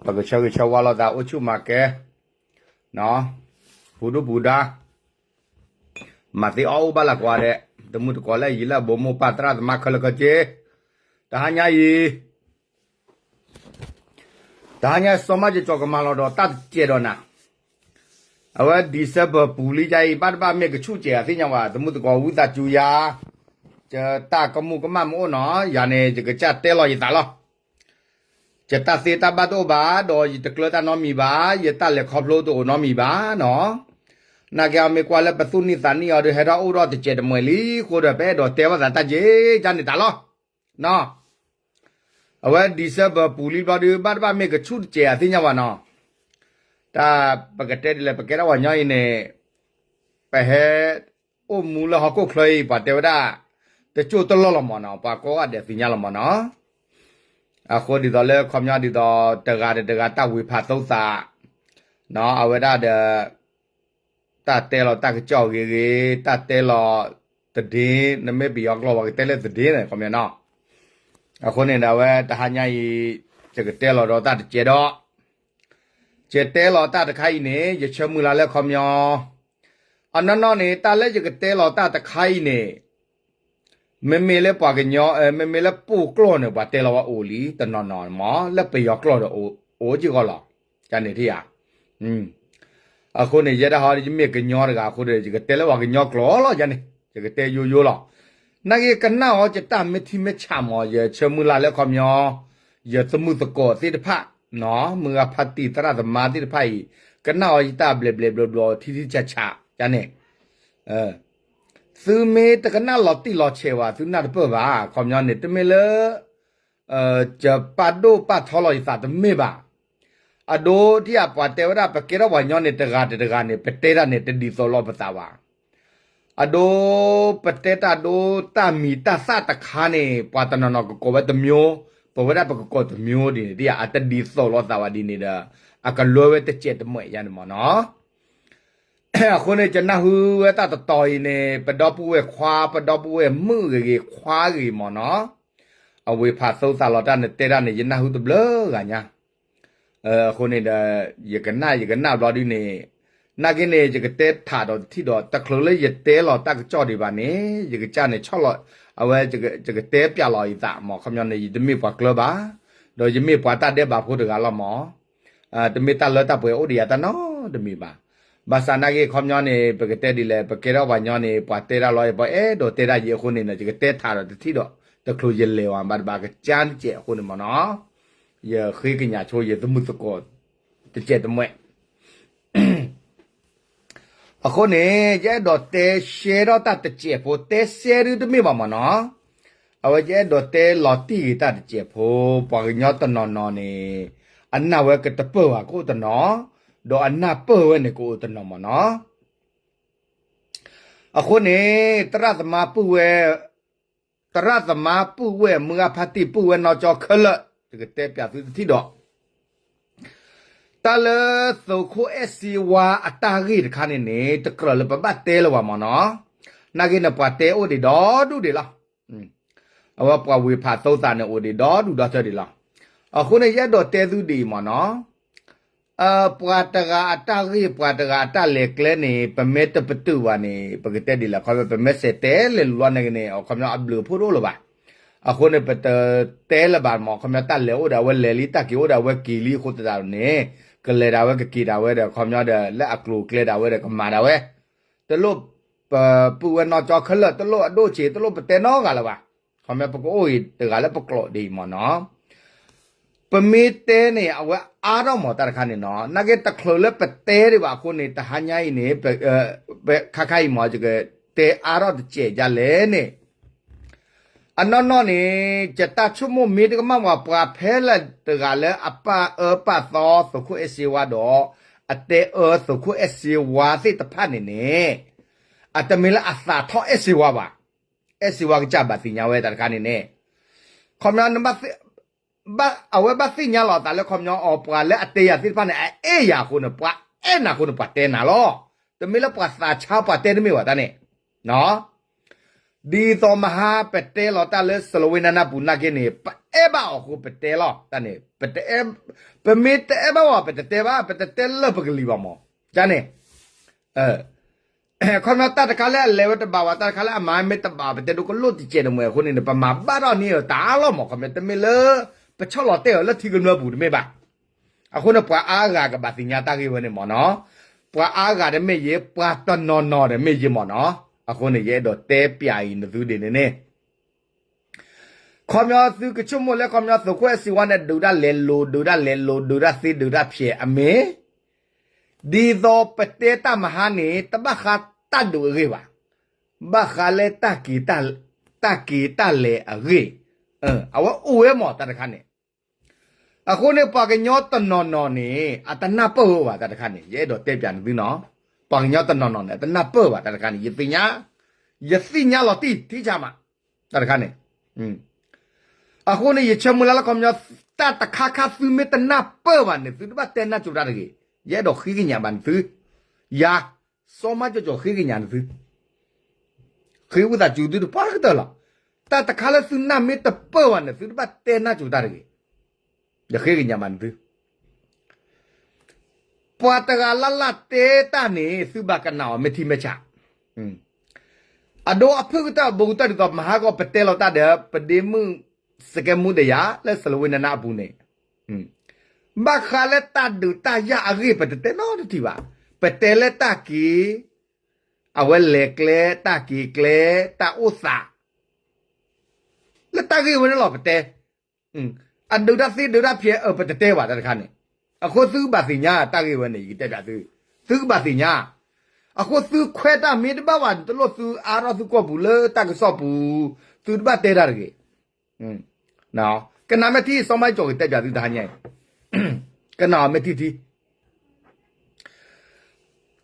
ပကဆၢဂ့ၤဆၢဝါလိာ်သး အိၣ်ဆူၣ်မၤကဲ ပူၤဒူၣ်ပူၤဒါ မၤသ့အီၣ်အိၣ်ဘၣ်လၢကွၢ်ဒဲး တမုၢ်တကိးလၢအယံၤလၢအဘိးမိၢ်ပၢ်သရၣ်သမါခဲလၢာ်ခဲဆ့ တဟါညါအံၤ တဟါညါစီၤမၢ်ကၠီကမၤလီၤဒီးတၢ်တစဲးဒီးနၤ အဝဲ December ပူၤလံယါအံၤ ဘၣ်တဘၣ်မ့ၢ်ကဆူၣ်စဲးအသ့ၣ်ညါဝဲ တမုၢ်တကိးဝံသးစူၤယၤ ယတၢ်ကမူၣ်ကမၣ်မ့ၢ်အိၣ်နီၤ ယၤန့ၣ် ယကစၢ်တဲလီၤယသးလီၤ ယတၢ်သ့တၢ်ဘၣ်တအိၣ်ဘၣ် ဒီးယတကျၢၤတၢ်နီတမံၤဘၣ် ယတၢ်လဲၤခီဖျိတအိၣ်နီတမံၤဘၣ်နီၤ နာ်က့အမ့ၢ်ကွၢ်လၢပသူၣ်နံၣ်သးနံၣ်အီၤဒီး ဟဲထီၣ်အိၣ်ဒီးတစဲးတမှဲးလံအဃိဒီး ပအဲၣ်ဒိးတဲဘၣ်သးတၢ်က့ၤယါန့ၣ်တၢ်လီၤ အဝဲ December ပူၤလံဘျီဒုး ဘၣ်တဘၣ်မ့ၢ်ကဆူၣ်တစဲးအသ့ၣ်ညါဘၣ်နီၤ တၢ်ပကတဲဒ်လဲၣ် ပကဲထီၣ်ပှၤကညီအံၤန့ၣ် ပဟဲအိၣ်မူလၢဟီၣ်ခိၣ်ချၢအံၤ ပှၤတဲဝဲဒၣ် တကၠိၢ်တလီၢ်လီၤမ့ၢ်နီၤ ပှၤကိးဂၤဒဲးသ့ၣ်ညါလီၤမ့ၢ်နီၤ အဃိဒ်သိးလၢခီပညီဒ်သိး တဂၤဒီးတဂၤတၢ်ဝံၤဖးသိသး အဝဲဒၣ်ဒီး တၢ်တဲလီၤတၢ်ကစီၣ်ဂ့ၤဂ့ၤ တၢ်တဲလီၤသဒ့ နမ့ၢ်ပယီၤကျိာ် ပှၤကတဲလၢသဒ့န့ၣ် ခီပညီနီၤ အဃိန့ၣ်ဒီးအဝဲတဟါညါအံၤ ယကတဲလီၤဒီးတၢ်တစဲးဒီး ယတဲလီၤတၢ်တခါအံၤန့ၣ် ယဆၢမုၢ်လၢ်လၢခီပညီ အနီၢ်နီၢ်န့ၣ် တၢ်လၢယကတဲလီၤတၢ်တခါအံၤန့ၣ် မ့မ့ၢ်လၢပှၤကညီ မ့မ့ၢ်လၢပှၤကျိာ်န့ၣ် ပှၤတဲလီၤဝဲအိၣ်လံ တနီၤနီၤမ့ၢ် လၢပယီၤကျိာ်ဒီးအိၣ်က့ၢ်ဂီၢ်လီၤ ယန့ၣ်ထံၣ်ဧါ အဃိန့ၣ် ယဲဒၣ်ဟီ ယမ့ၢ်ကညီတဂၤအဃိဒီး ယကတဲလၢပှၤကညီကျိာ်လီၤ ယန့ၣ် ယကတဲယိယိလီၤ နာ်က့ကနၣ်အီၤယတၢ်မ့ၢ်ထံမ့ၢ်ဆးမ့ၢ် ယဆၢမုၢ်လၢ်လၢခီပညီ ယသမုၢ်သကိးသ့ၣ်တဖၣ် မုၢ်ဂၤဖါတံၢ်သရၣ်သမါသ့ၣ်တဖၣ်အံၤ ကနၣ်အီၤယတၢ်ဘျဲးဘျဲးဘျီဘျီ ထံထံဆးဆး ယန့ၣ် သုမ့ၢ်တကနၣ်လီၤတံၢ်လီၤဆဲးဘၣ် သုနၢ်တပၢၢ်ဘၣ် ခီပညီန့ၣ် တမ့ၢ်လၢ ယပာ်ဒိၣ်ပာ်ထီလီၤယသးတမ့ၢ်ဘၣ် အဒိ ထံၣ်ဧါ ပှၤတဲဝဲဒၣ် ပကဲထီၣ်ပှၤကညီန့ၣ် တဂၤဒီးတဂၤန့ၣ် ပတဲတၢ်န့ၣ် တဒ်သိးလိာ်ပသးဘၣ် အဒိ ပတဲတၢ်ဒိတၢ်မံၤတၢ်သၣ်တခါန့ၣ် ပှၤတနီၤနီၤကကိးဝဲတမျိုး ပဝဲဒၣ်ပကကိးတမျိုးဒ်န့ၣ် ထံၣ်ဧါ အတဒ်သိးလိာ်သးဘၣ်ဒ်န့ၣ်ဒီး အကလၢဝဲတစဲးတမှဲးယါန့ၣ်မ့ၢ်နီၤ အဃိန့ၣ် ယနၢ်ဟူဝဲတၢ်တတီၤအံၤန့ၣ် ပဒီပုၢ်ဝဲၢ်ခွါ ပဒီပုၢ်ဝဲၢ်မုၣ်ဂ့ၤဂ့ၤ ခွါဂ့ၤမ့ၢ်နီၤ အဝံၤဖးသိသးလီၤတၢ်နတဲတၢ်န့ၣ် ယနၢ်ဟူတဘျုးဂၤညါ အဃိန့ၣ်ဒီး ယကနၣ်ယကနၣ်ဘျီဒ်န့ၣ် နာ်က့န့ၣ် ယကတဲထးဒီးတထံၣ်ဒီး တချုးလၢယတဲလီၤတၢ်ကစီၣ်ဒံးဘၣ်န့ၣ် ယကစၢ်န့ၣ်ဆီၣ်လီၤ အဝဲ ယကတဲပျးလီၤယသးမ့ၢ် ခီပညီန့ၣ် ယတမ့ၢ်ပှၤကျၢၤဘၣ် ဒီးယမ့ၢ်ပှၤတၢ်ဒဲးဘးဖိတဂၤလီၤမ့ၢ် တမ့ၢ်တၢ်လၢတၢ်ပှဲၤအိၣ်ဒီးယၤတၢ်နီတမံၤဘၣ်. ဘၣ်ဆၣ်နာ်က့ခီပညီန့ၣ် ပကတဲဒ်လဲၣ် ပကဲထီၣ်ပှၤညီန့ၣ် ပှၤတဲတၢ်လီၤ ပှၤအဲၣ်ဒိးတဲတၢ်ယံၤအဃိန့ၣ် ယကတဲထးဒီးတထံၣ်ဒီး တချုးယလဲၤဝဲဘၣ်တဘၣ်ကစၢ်တစဲးအဃိန့ၣ်မ့ၢ်နီၤ ယဃ့ကညးဆိယသမုၢ်သကိး တစဲးတမှဲး အဃိန့ၣ် ယအဲၣ်ဒိးတဲရှဲထီၣ်တၢ်တစဲးဖိ တဲရှဲဒုတမ့ၢ်ဘၣ်မ့ၢ်နီၤ အဝဲယအဲၣ်ဒိးတဲလီၤတံၢ်ဂ့ၤတၢ်တစဲးဖိ ပှၤကညီတနီၤနီၤန့ၣ် အနၢ်ဝဲကတပၢၢ်ဘၣ်ကအိၣ်တနီၤ ဒီးအနၢ်ပၢၢ်ဝဲန့ၣ်ကအိၣ်တနီၤမ့ၢ်နီၤ အဃိန့ၣ် သရၣ်သမါပုၢ်ဝဲၢ် သရၣ်သမါပုၢ်ဝဲၢ် မုၢ်ဂၤဖါတံၢ်ပုၢ်ဝဲၢ်နီၢ်ကၠီခဲလၢာ် ယကတဲပျးသုတထံၣ်ဒီး တၢ်လၢသုးခိၣ်အဲၣ်စ့ဝါအတၢ်ဂ့ၢ်တခါန့ၣ်န့ၣ် တကြၢးလၢပဘၣ်တဲလၢၤဘၣ်မ့ၢ်နီၤ, နာ်က့န့ၣ် ပှၤတဲအိၣ်ဒံးဒီဒူၣ်ဒံးလီၤ. အဝဲပှၤဝ့ၤဖးသိသးန့ၣ်အိၣ်ဒံးဒီဒူၣ်ဒီထၢဒံးလီၤ. အဃိန့ၣ် ယအဲၣ်ဒိးတဲသုဒ်အံၤမ့ၢ်နီၤ, ပှၤတဂၤအတၢ်ဂ့ၢ် ပှၤတဂၤအတၢ်လဲၤကျဲန့ၣ် ပမ့ၢ်တပတုာ်ဘၣ်န့ၣ် ပကတဲဒ်လဲၣ် ခီဖျိပမ့ၢ်စဲးတဲလဲၤလူၤလီၤန့ၣ်က့န့ၣ် အခီပညီအဘျုးအဖှိၣ်တအိၣ်လၢၤဘၣ်. အဃိန့ၣ် ပတတဲလၢၤဘၣ်မ့ၢ် အခီပညီတၢ်လဲၤအိၣ်ဒီးအဝဲလဲၤလံ တၢ်က့ၤအိၣ်ဒီးအဝဲက့ၤလံအဃိသတးန့ၣ် ကလဲၤဒၣ်ဝဲကက့ၤဒၣ်ဝဲဒီး အခီပညီဒီး လၢအကျိၤအကျဲဒၣ်ဝဲဒီးကမၤဒၣ်ဝဲ တလိၣ်ပပုၢ်ဝဲၢ်နီၢ်ကၠီခဲလၢာ် တလိၣ်အဒိၣ်ဆံး တလိၣ်ပတဲနီတဂၤလၢၤဘၣ်. ခီပညီပကအိၣ်အံၤတဂၤလၢပကျိာ်ဒ်အံၤမ့ၢ်နီၤ, ပမ့ၢ်တဲန့ၣ် အဝဲအါထီၣ်မ့ၢ်တၢ်တခါန့ၣ်နီၤ, နာ်က့တချုးလၢပတဲဒံးဘၣ်အဃိန့ၣ် တဟါညါအံၤန့ၣ် ခါခါအံၤမ့ၢ် ယကတဲအါထီၣ်တစဲးဒ်လဲၣ်န့ၣ် အနီၢ်နီၢ်န့ၣ် ယတၢ်ဆိကမိၣ်မ့ၢ်တကမၣ်ပှၤ ပှၤဖဲလဲၣ်တဂၤလၢအပာ်အၢပာ်သီသုးခိၣ်အဲၣ်စ့ဝါဒီး အတဲအၢသုးခိၣ်အဲၣ်စ့ဝါသ့ၣ်တဖၣ်န့ၣ်န့ၣ် အတမ့ၢ်လၢအသးထီၣ်အဲၣ်စ့ဝါဘၣ်. အဲၣ်စ့ဝါကစၢ်ဘၣ်သ့ၣ်ညါဝဲတၢ်တခါန့ၣ်န့ၣ် ခီပညီ အဝဲဘၣ်သ့ၣ်ညါလီၤအသးလၢခီပညီအီၤ ပှၤလၢအတဲယၤသ့ၣ်တဖၣ်န့ၣ် အအဲၣ်ယၤအဃိန့ၣ် ပှၤအဲၣ်နၤအဃိန့ၣ် ပှၤတဲနၤလီၤ. တမ့ၢ်လၢပှၤသးဆါပှၤတဲတမ့ၢ်ဘၣ်တၢ်န့ၣ် ဒ်သိးမဟါပတဲလီၤတၢ်လၢစလဝ့နနၢ်ပူၤနာ်က့န့ၣ် ပအဲၣ်ဘၣ်အီၤအဃိပတဲလီၤတၢ်န့ၣ်, ပတအဲၣ်, ပမ့ၢ်တအဲၣ်ဘၣ်ဝဲ ပတတဲဘၣ်, ပတတဲလၢပကလံၤဘၣ်မး, တၢ်န့ၣ် ခီပညီတၢ်တခါလၢအလဲၤဝဲတဘၣ်ဝဲ တၢ်တခါလၢအမၤမ့ၢ်တဘၣ် ပတဲဒိကလိၣ်တစဲးတမှဲၤအဃိန့ၣ်န့ၣ် ပမၤဘၣ်ထီၣ်န့ၢ်တၢ်လီၤမး, ခီပညီတမ့ၢ်လၢ ပဆီၣ်လီၤတဲာ်အီၤလၢထံကမျၢၢ်ပူၤတမ့ၢ်ဘၣ်. အဃိန့ၣ် ပှၤအါဂၤကဘၣ်သ့ၣ်ညါတၢ်ဂ့ၢ်ဝဲန့ၣ်မးနီၤ, ပှၤအါဂၤတမ့ၢ်ယဲ ပှၤတနီၤနီၤတမ့ၢ်ယဲမးနီၤ, အဃိန့ၣ် ယအဲၣ်ဒိးတဲပၠးအံၤနသုဒ်န့ၣ်န့ၣ် ခီပညီသုကဆိကမိၣ်လၢခီပညီသုးခိၣ်အဲၣ်စ့ဝါန့ၣ် ဒုးတၢ်လဲၤလိၤ ဒုးတၢ်လဲၤလိၤ ဒုးတၢ်သ့ ဒုးတၢ်ဖျဲးအမ့ၢ်, ဒ်သိးပတဲတၢ်မဟါန့ၣ် တဘၣ်ဃးတၢ်ဒုးအဂ့ၢ်ဘၣ်, ဘၣ်ဃးလၢ တၢ်က့ၤတၢ်လဲၤအဂ့ၢ်, အဝဲအိၣ်ဝဲမးတၢ်တခါန့ၣ် အဃိန့ၣ် ပှၤကညီတနီၤနီၤန့ၣ် အတနၢ်ပၢၢ်ဝဲဘၣ်တၢ်တခါန့ၣ် ယအဲၣ်ဒိးတဲပၠးနသုနီၤ, ပှၤကညီတနီၤနီၤန့ၣ် အတနၢ်ပၢၢ်ဘၣ်တၢ်တခါန့ၣ် ယသ့ၣ်ညါ, ယသ့ၣ်ညါလီၤတံၢ်ထံဆးမး, တၢ်တခါန့ၣ်, အဃိန့ၣ် ယဆၢမုၢ်လၢ်လၢခီပညီ တၢ်တခါခါသုမ့ၢ်တနၢ်ပၢၢ်ဘၣ်န့ၣ် သုတဘၣ်တဲနၢ်ကၠိတၢ်တဂ့ၤ, ယအဲၣ်ဒိးဃ့ကညးဘၣ်နသု, ယၤ, စီၤမါကၠီၤကၠီၤဃ့ကညးနသု ဃ့ဝံသးစူၤသုတပှၢ်ကတၢၢ်လီၤ. တၢ်တခါလၢသုနၢ်မ့ၢ်တပၢၢ်ဘၣ်န့ၣ် သုတဘၣ်တဲနၢ်ကၠိတၢ်တဂ့ၤ, ယဃ့ကညးဘၣ်နသု, ပှၤတဂၤလၢ်လၢ်တဲတၢ်န့ၣ် သုဘၣ်ကနၣ်အီၤမ့ၢ်ထံမ့ၢ်ဆး, အဒိအဖုၣ်ကတၢၢ်အဘူးကတၢၢ်ဒ်သိး မဟါကီးပတဲလီၤတၢ်ဒီး ပဒ့မုၣ်စကဲမူတယၤ လၢစလဝ့နနၢ်အပူၤန့ၣ် ဘၣ်ဃးလၢတၢ်ဒုးတၢ်ယၤအဂ့ၢ် ပတတဲနီတထံၣ်ဘၣ်. ပတဲလၢတၢ်က့ၤ, အဝဲလဲၤကျဲ, တၢ်က့ၤကျဲ, တၢ်အိၣ်သး, လၢတၢ်ဂ့ၢ်ဝဲန့ၣ်လီၤ ပတဲ, အဒုးတၢ်သ့ဒုးတၢ်ဖျဲး အၢ ပတတဲဘၣ်တၢ်တခါန့ၣ်, အဃိသုကဘၣ်သ့ၣ်ညါတၢ်ဂ့ၢ်ဝဲန့ၣ် ယကတဲပၠးသု, သုကဘၣ်သ့ၣ်ညါ, အဃိသုခွဲးတၢ်မ့ၢ်တဘၣ်ဘၣ် တလိၣ်သုအါထီၣ်သုကီၢ်ပူၤလၢတၢ်ကစီၣ်ပူၤ, သုတဘၣ်တဲတၢ်တဂ့ၤ ကနၣ်မ့ၢ်ထံ စီၤမါကၠီၤကတဲပၠးသုတဟါညါအံၤ, ကနၣ်အီၤမ့ၢ်ထံထံ,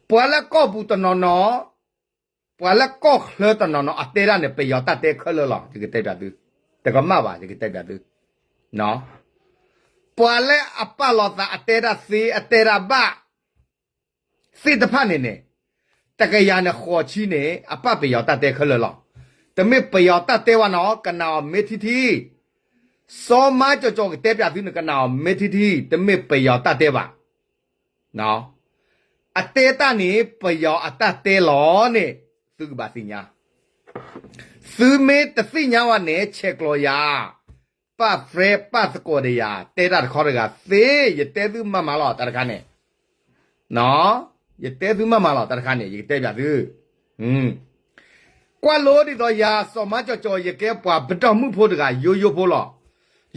ပှၤလၢကီၢ်ပူၤတနီၤနီၤ, ပှၤလၢကီၢ်ချၢတနီၤနီၤ အတဲတၢ်န့ၣ် ပယီၤတၢ်တဲခဲလၢာ်လီၤ ယကတဲပၠးသု, တကမၣ်ဘၣ် ယကတဲပၠးသု, ပှၤလၢအပာ်လီၤသးအတဲတၢ်သ့ အတဲတၢ်ဘၣ် သ့ၣ်တဖၣ်န့ၣ်န့ၣ်, တကယၤန့ၣ်ဃိးဆံန့ၣ် အပာ်ပယီၤတၢ်တဲခဲလၢာ်လီၤ. တမ့ၢ်ပယီၤတၢ်တဲဘၣ်နီၤ ကနၣ်အီၤမ့ၢ်ထံထံ, စီၤမါကၠီၤကၠီၤကတဲပၠးသုန့ၣ် ကနၣ်အီၤမ့ၢ်ထံထံ တမ့ၢ်ပယီၤတၢ်တဲဘၣ်. အတဲတၢ်န့ၣ် ပယီၤအတၢ်တဲလီၤန့ၣ် သုကဘၣ်သ့ၣ်ညါ, သုမ့ၢ်တသ့ၣ်ညါဘၣ်န့ၣ် ဆဲးကျိးယၤ, ပာ် friend ပာ်သကိးဒီးယၤ တဲတၢ်တခီတဂၤသ့ ယတဲသုမၤမၤလီၤတၢ်တခါန့ၣ်, ယတဲသုမၤမၤလီၤတၢ်တခါန့ၣ် ယကတဲပၠးသု, ကွၢ်လိဒ်သိးယၤ စီၤမါကၠီၤကၠီၤ ယကဲပှၤပဒီမုၣ်ဖိတဂၤ ယိယိဖိလီၤ.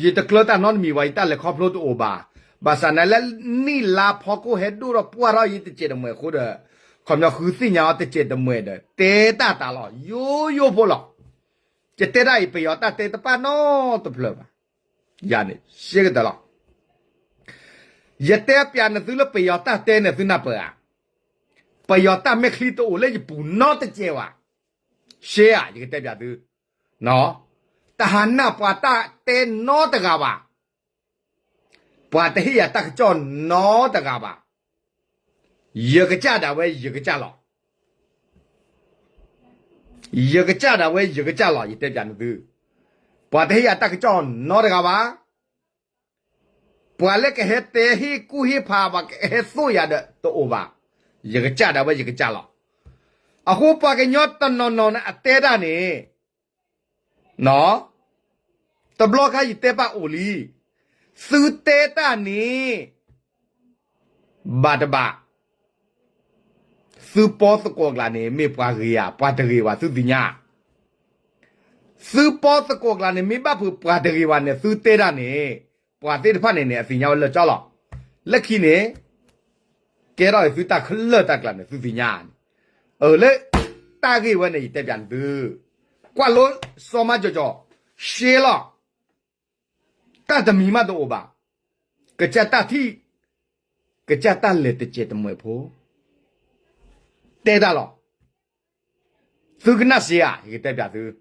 ယတကျၢၤတၢ်နီတမံၤဘၣ် ယတၢ်လဲၤခီဖျိတအိၣ်ဘၣ်. ဘၣ်ဆၣ်သနာ်လၢ နံၣ်လါဖီခိၣ်ဟဲဒိၣ်ထီၣ်ပှၢ်ထီၣ်ယတစဲးတမှဲၤအဃိဒီး, ခီပညီဃုသ့ၣ်ညါအီၤတစဲးတမှဲၤဒီး တဲတၢ်တၢ်လီၤ ယိယိဖိလီၤ. ယတဲတၢ်အံၤ ပယီၤတၢ်တဲတပာ်နီတဖျၢၣ်ဘၣ်. ယၤန့ၣ် ရှဲကတၢၢ်လီၤ. ယတဲပၠးနသုလၢပယီၤတၢ်တဲန့ၣ် သုနၢ်ပၢၢ်ဧါ. ပယီၤတၢ်မဲာ်ချံတအိၣ်လၢယပူၤနီတစဲးဘၣ်. ရှဲဧါ ယကတဲပၠးသု, တဟးနၢ်ပှၤတၢ်တဲနီတဂၤဘၣ်. ပှၤတဟ့ၣ်ယၤတၢ်ကစီၣ်နီတဂၤဘၣ်. ယကစၢ်ဒၣ်ဝဲယကစၢ်လီၤ. ယကစၢ်ဒၣ်ဝဲယကစၢ်လီၤ ယတဲပၠးနသု, ပှၤတဟ့ၣ်ယၤတၢ်ကစီၣ်နီတဂၤဘၣ်. ပှၤလၢကဟဲတဲဟ့ၣ်ကူၣ်ဟ့ၣ်ဖး ပှၤကဟဲသိၣ်ယၤဒီးတအိၣ်ဘၣ်. ယကစၢ်ဒၣ်ဝဲယကစၢ်လီၤ. အဃိပှၤကညီတနီၤနီၤန့ၣ် အတဲတၢ်န့ၣ် တဘျီခါယတဲပၣ်အိၣ်လံ. သုတဲတၢ်န့ၣ် ဘၣ်တဘၣ် သုပီသကိးကျါန့ၣ် မ့ၢ်ပှၤဂ့ၤဧါ ပှၤတဂ့ၤဘၣ် သုသ့ၣ်ညါ. သုပီသကိးကျါန့ၣ် မ့ၢ်ဘၣ်ဖုးပှၤတဂ့ၤဘၣ်န့ၣ် သုတဲတၢ်န့ၣ် ပှၤသ့ၣ်တဖၣ်န့ၣ်န့ၣ် အသ့ၣ်ညါဝဲလၢာ်ကၠီလီၤ. လၢခံန့ၣ် ကဲထီၣ်အံၤသုတၢ်ခဲလၢာ်တၢ်ကျါန့ၣ် သုသ့ၣ်ညါန့ၣ်, အၢ လၢတၢ်ဂ့ၢ်ဝဲန့ၣ် ယတဲပၠးနသု, ကွၢ်လိစီၤမါကၠီၤကၠီၤ ရှဲလီၤ. တၢ်တမံၤမးတအိၣ်ဘၣ်. ကစၢ်တၢ်ထံၣ်, ကစၢ်တၢ်လဲၤတစဲးတမှဲၤဖိ တဲတၢ်လီၤ. သုကနၣ်စ့ဧါ ယကတဲပၠးသု, ဒ်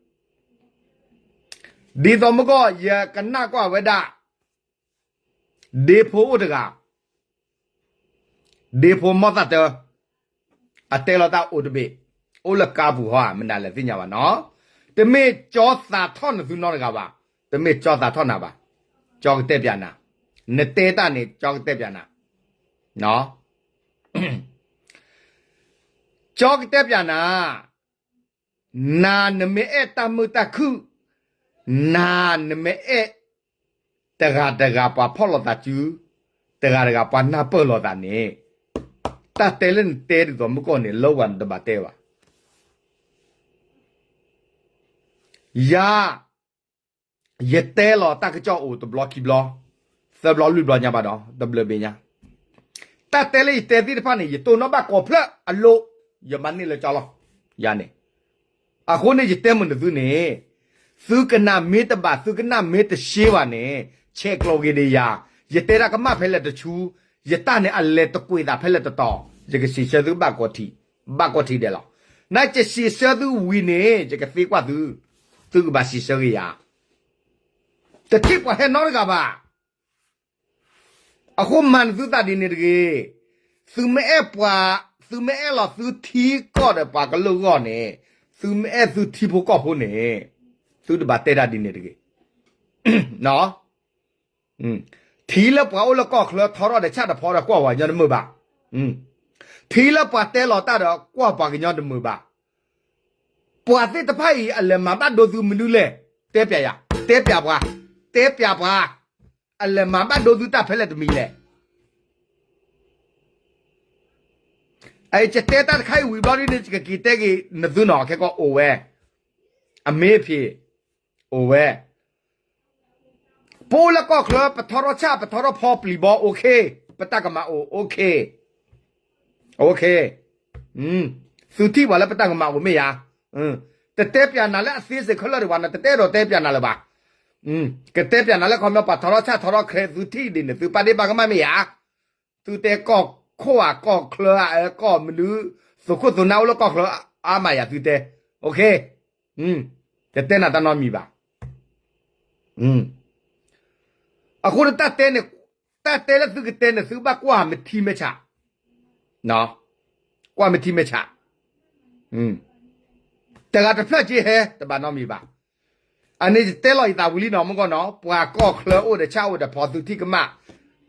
သိးမုၢ်ကီၢ် ယကနၣ်ကွၢ်ဝဲဒၣ် ဒ့ဖိအိၣ်တဂၤ, ဒ့ဖိမီၢ်သၣ်တၢ, အတဲလီၤတၢ်အိၣ်တဘ့ၣ်, အိၣ်လၢကါပူၤဟီဧါ မနုၤလဲၣ်သ့ၣ်ညါဘၣ်နီၤ. တမ့ၢ်ကၠီသးထီၣ်နသုနီတဂၤဘၣ်, တမ့ၢ်ကၠီသးထီၣ်နၤဘၣ်, ကၠီကတဲပၠးနၤ, နတဲတၢ်န့ၣ် ကၠီကတဲပၠးနၤ, ကၠီကတဲပၠးနၤ, နၤနမ့ၢ်အဲၣ်တၢ်မုာ်တၢ်ခုၣ်, နၤနမ့ၢ်အဲၣ် တဂၤတဂၤပှၤဖီၣ်လိာ်သးစု, တဂၤတဂၤပှၤနၢ်ပၢၢ်လိာ်သးန့ၣ်, တၢ်တဲလၢနတဲဒ်သိးမုၢ်ကီၢ်န့ၣ် လၢဝဲနတဘၣ်တဲဘၣ်. ယၤ, ယတဲလီၤတၢ်ကစီၣ်အိၣ်တဘျီခံဘျီ, သၢဘျီလွံၢ်ဘျီညါဘၣ်ဒီး တဘျီဘ့ၣ်ညါ, တၢ်တဲလၢယတဲသ့ၣ်တဖၣ်န့ၣ် ယတိၢ်နီၣ်ဘၣ်ကိးဖျၢၣ်အလိၤ, ယမၤန့ၢ်လၢကၠီလီၤ, ယၤန့ၣ် အဃိန့ၣ်ယတဲမုာ်နသုန့ၣ်, သုကနၣ်မ့ၢ်တဘၣ် သုကနၣ်မ့ၢ်တရှဲဘၣ်န့ၣ်, ဆဲးကျိးဂ့ၤဒံးယၤ, ယတဲတၢ်ကမၣ်ဖဲလဲၣ်တဆူ, ယတၢ်န့ၣ်အလဲၤတကွံာ်သးဖဲလဲၣ်တတီၤ, ယကစံးဆၢသုဘၣ်ကိးထံး, ဘၣ်ကိးထံးဒဲးလီၤ. နကစံးဆၢသုဝံၤန့ၣ် ယကသံကွၢ်သု, သုကဘၣ်စံးဆၢက့ၤယၤ, တထံၣ်ပှၤဟဲနီတဂၤဘၣ်. အဃိမၤနသုသးဒ်န့ၣ်တဂ့ၤ. သုမ့ၢ်အဲၣ်ပှၤ, သုမ့ၢ်အဲၣ်လီၤသုထံကီၢ်ဒီးပှၤကလုာ်အဂီၢ်န့ၣ်, သုမ့ၢ်အဲၣ်သုထံဖိကီၢ်ဖိန့ၣ်, သုတဘၣ်တဲတၢ်ဒ်န့ၣ်တဂ့ၤ. ထံလၢပှၤအိၣ်လၢကီၢ်ချၢထီထီၣ်ဒီးဆၣ်တဖီဒီးကွၢ်ပှၤကညီတမုာ်ဘၣ်. ထံလၢပှၤတဲလီၤတၢ်ဒီးကွၢ်ပှၤကညီတမုာ်ဘၣ်. ပှၤသ့ၣ်တဖၣ်အံၤ အလဲၤမၤဘၣ်ဒိသုမနုၤလဲၣ်, တဲပၠးယၤ, တဲပၠးပှၤ, တဲပၠးပှၤ, အလဲၤမၤဘၣ်ဒိသုတၢ်ဖဲလဲၣ်တမံၤလဲၣ်. ယတဲတၢ်တခါအံၤဝံၤဘျီဒ်န့ၣ် ယကက့ၤတဲက့ၤနသုနီၤ ခဲကီၢ်အိၣ်ဝဲ, အမ့ၢ်ဖံး, အိၣ်ဝဲ ပအိၣ်လၢကီၢ်ချၢ ပထီထီၣ်ဆၣ် ပထီထီၣ်ဖီပျံၤဘီ okay, ပတၢ်ကမၣ်အိၣ် okay, okay, သုထံၣ်ပှၤလၢပတၢ်ကမၣ်အိၣ်မ့ၢ်ယၤ, တတဲပၠးနၤလၢအသ့စ့ၢ်ခဲလၢာ်ဒံးဘၣ် နတတဲဒီးတဲပၠးနၤလၢၤဘၣ်. ကတဲပၠးနၤလၢခီပညီ ပှၤထီထီၣ်ဆၣ်ထီထီၣ်ချဲ သုထံၣ်ဒ်န့ၣ် သုပာ်ဒ့ၣ်ပာ်ကမၣ်မ့ၢ်ယၤ, သုတဲကီၢ်ခိၣ်ဧါ ကီၢ်ချၢဧါ ကီၢ်မနုၤ, သုးခိၣ်သုးနၢ်အိၣ်လၢကီၢ်ချၢအါမးယၤသုတဲ, okay, တတဲနၤတၢ်နီတမံၤဘၣ်. အဃိန့ၣ် တၢ်တဲန့ၣ်, တၢ်တဲလၢသုကတဲန့ၣ် သုဘၣ်ကွၢ်မ့ၢ်ထံမဲာ်ဆှး, ကွၢ်မ့ၢ်ထံမဲာ်ဆှး, တဂၤတဖျၢၣ်က့ဟဲ တဘၣ်နီတမံၤဘၣ်. အန့ၣ်ယတဲလီၤယသးဝံၤလံနီၤ မုၢ်ကီၢ်နီၤ ပှၤကီၢ်ချၢအိၣ်ဒီးဆၣ်အိၣ်ဒီးဖီ သုထံၣ်ကမၣ်,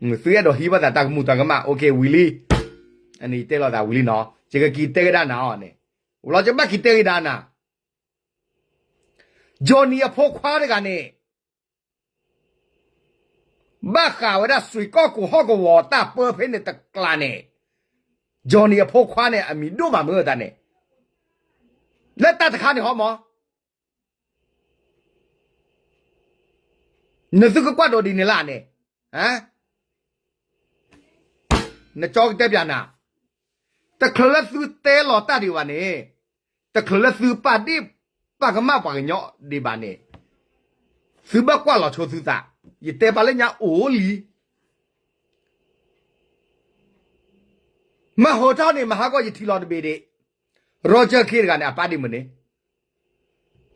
သုအဲၣ်ဒိးဟံးဘၣ်သးတၢ်ကမူၣ်တၢ်ကမၣ် okay ဝံၤလံ. အန့ၣ်ယတဲလီၤသးဝံၤလံနီၤ ယကက့ၤတဲကဒါနၤအီၤန့ၣ်, ဝံၤလီၤယဘၣ်က့ၤတဲကဒါနၤ Johnny အဖိခွါတဂၤန့ၣ် ဘၣ်ဃးဝဲဒၣ်စွ့ၣ်ကီၢ်ကိၢ်ဟီၣ်ကဝီၤတၢ်ပၢဖဲန့ၣ်တကျးန့ၣ်, Johnny အဖိခွါန့ၣ် အမံၤဒိၣ်မးမ့ၢ်တၢ်န့ၣ်, လၢတၢ်တခါန့ၣ်ဟီမး, နသုကကွၢ်ဒိးဒ်န့ၣ်လၢန့ၣ်, နကၠီကတဲပၠးနၤ, တချုးလၢသုတဲလီၤတၢ်ဒံးဘၣ်န့ၣ်, တချုးလၢသုပာ်ဒ့ၣ်ပာ်ကမၣ်ပှၤကညီဒံးဘၣ်န့ၣ်, သုဘၣ်ကွၢ်လီၤဆိသုသး, ယတဲပာ်လၢညါအိၣ်လံ မ့ၢ်ဟိးထီၣ်န့ၣ် မဟါကီၢ်ယထံၣ်လီၤတဘ့ၣ်ဒံး, Roger Khin တဂၤန့ၣ် အပာ်ဒ့ၣ်မုၢ်န့ၣ်,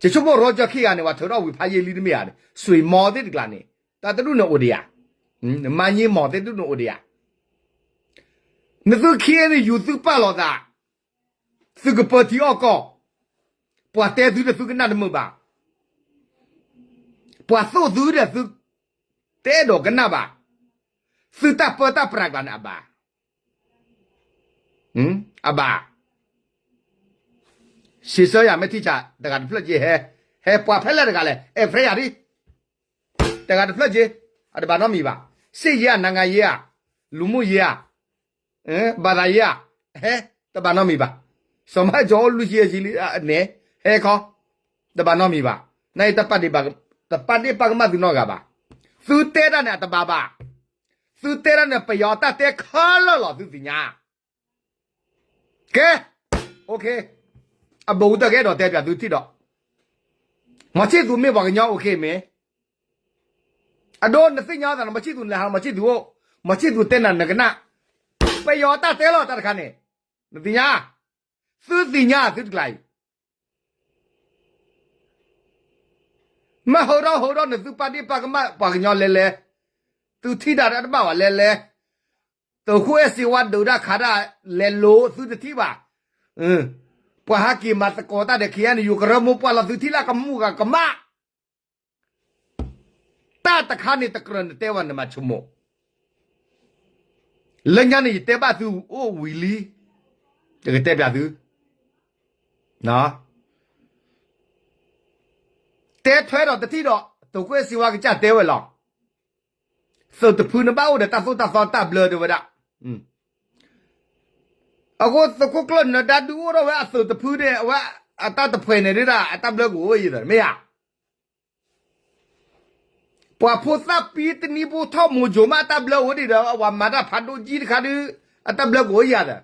ယဆိကမိၣ် Roger Khin တဂၤန့ၣ် ပှၤထုးထီၣ်ဝံၤဖးယံာ်လံတမ့ၢ်ဧါ, စွ့ၣ်မီၤသ့ၣ်တကျးန့ၣ် တၢ်တဒူၣ်န့ၣ်အိၣ်ဒံးဧါ, မါည့မီၤသ့ၣ်တဒူၣ်န့ၣ်အိၣ်ဒံးဧါ, နသုခံန့ၣ် ယူၤသုပာ်လီၤသး, သုကပၢထံအီၣ်ကီၢ်, ပှၤတဲသုဒီးသုကနၣ်တမုာ်ဘၣ်, ပှၤသိၣ်သုဒီးသု တအဲၣ်ဒိးကနၣ်ဘၣ်, သုတၢ်ပၢတၢ်ပြးကျါန့ၣ်အဘၣ်, အဘၣ်, စံးဆၢယၤမ့ၢ်ထံၣ်ဆး တဂၤတဖျၢၣ်က့ဟဲ, ဟဲပှၤဖဲလဲၣ်တဂၤလဲၣ် အဲၣ်ဖဲယၤဒ်, တဂၤတဖျၢၣ်က့, အတဘၣ်နီတမံၤဘၣ်, စစ်ရေးဧါ နိုင်ငံရေးဧါ, လူမှုရေးဧါ, ဘာသာရေးဧါ, ဟဲ, တဘၣ်နီတမံၤဘၣ်, စီၤမၤကီအိၣ်လွံၢ်ဆံယဲၢ်ဆံလံန့ၣ်, ဟဲခီ, တဘၣ်နီတမံၤဘၣ်, နအံၤ တပာ်ဒ့ၣ်ပာ်ကမၣ်သုနီတဂၤဘၣ်, သုတဲတၢ်န့ၣ် အတဘၣ်ဘၣ်, သုတဲတၢ်န့ၣ် ပယီၤတၢ်တဲခဲလၢာ်လီၤ သုသ့ၣ်ညါ ကဲ, okay, အဘူးကတၢၢ်ကအဲၣ်ဒိးတဲပၠးသုထံၣ်ဒီး, မီၤဆံၣ်သူးမ့ၢ်ပှၤကညီ okay မ့ၢ်, အဒိ နသ့ၣ်ညါသးန့ၣ် မီၤဆံၣ်သူးနလဲၤဟး မီၤဆံၣ်သူးအိၣ်, မီၤဆံၣ်သူးတဲနၤနကနၣ်, ပယီၤတၢ်တဲလီၤတၢ်တခါန့ၣ်, နသ့ၣ်ညါ, သုသ့ၣ်ညါသုတကျါအံၤ မ့ၢ်ဟးထီၣ်ဟးထီၣ်န့ၣ် သုပာ်ဒ့ၣ်ပာ်ကမၣ်ပှၤကညီလဲၤလဲၤ, သုထံၣ်တၢ်တဘၣ်ဘၣ်လဲၤလဲၤ, သုးခိၣ်အဲၣ်စ့ဝါဒုးတၢ်ခးတၢ်လဲၤလိၤ သုတထံၣ်ဘၣ်, ပှၤဟးက့ၤမၤသကိးတၢ်ဒီး ခ့ၣ်အဲၣ်ယူၣ် ကရၢမိၢ်ပှၢ်လီၤ သုထံၣ်လၢကမူၣ်ဂၤကမၣ် တၢ်တခါန့ၣ် တကြၢးနတဲဝဲ နမၤဆိကမိၣ် လၢညါန့ၣ် ယတဲဘၣ်သုအိၣ်ဝံၤလံ, ယကတဲပျးသု, တဲထွဲဒီးတထံၣ်ဒီး သုးခိၣ်အဲၣ်စ့ဝါကစၢ်တဲဝဲလီၤ. သုးတဖုန့ၣ်ဘၣ်အိၣ်ဒီးတၢ်သိၣ်တၢ်သီတၢ်ဘျၢတဲဝဲဒၣ်. အဃိသုးခိၣ်ကျၢၢ်နၢၤဒါဒုးအိၣ်ထီၣ်ဝဲအသုးတဖုန့ၣ် အဝဲအတၢ်တဖှဲးန့ၣ်ဒၣ် အတၢ်ဘျၢကအိၣ်အံၤဒီး မ့ၢ်ဧါ. ပှၤဖိသၣ်ပံတနံၤဖိထီၣ်မိၤစိၤမး အတၢ်ဘျၢအိၣ်ဒံးဒီး အဝဲမၤတၢ်ဖးဒိၣ်ကံတခါဒုး အတၢ်ဘျၢကအိၣ်ယၤဒီး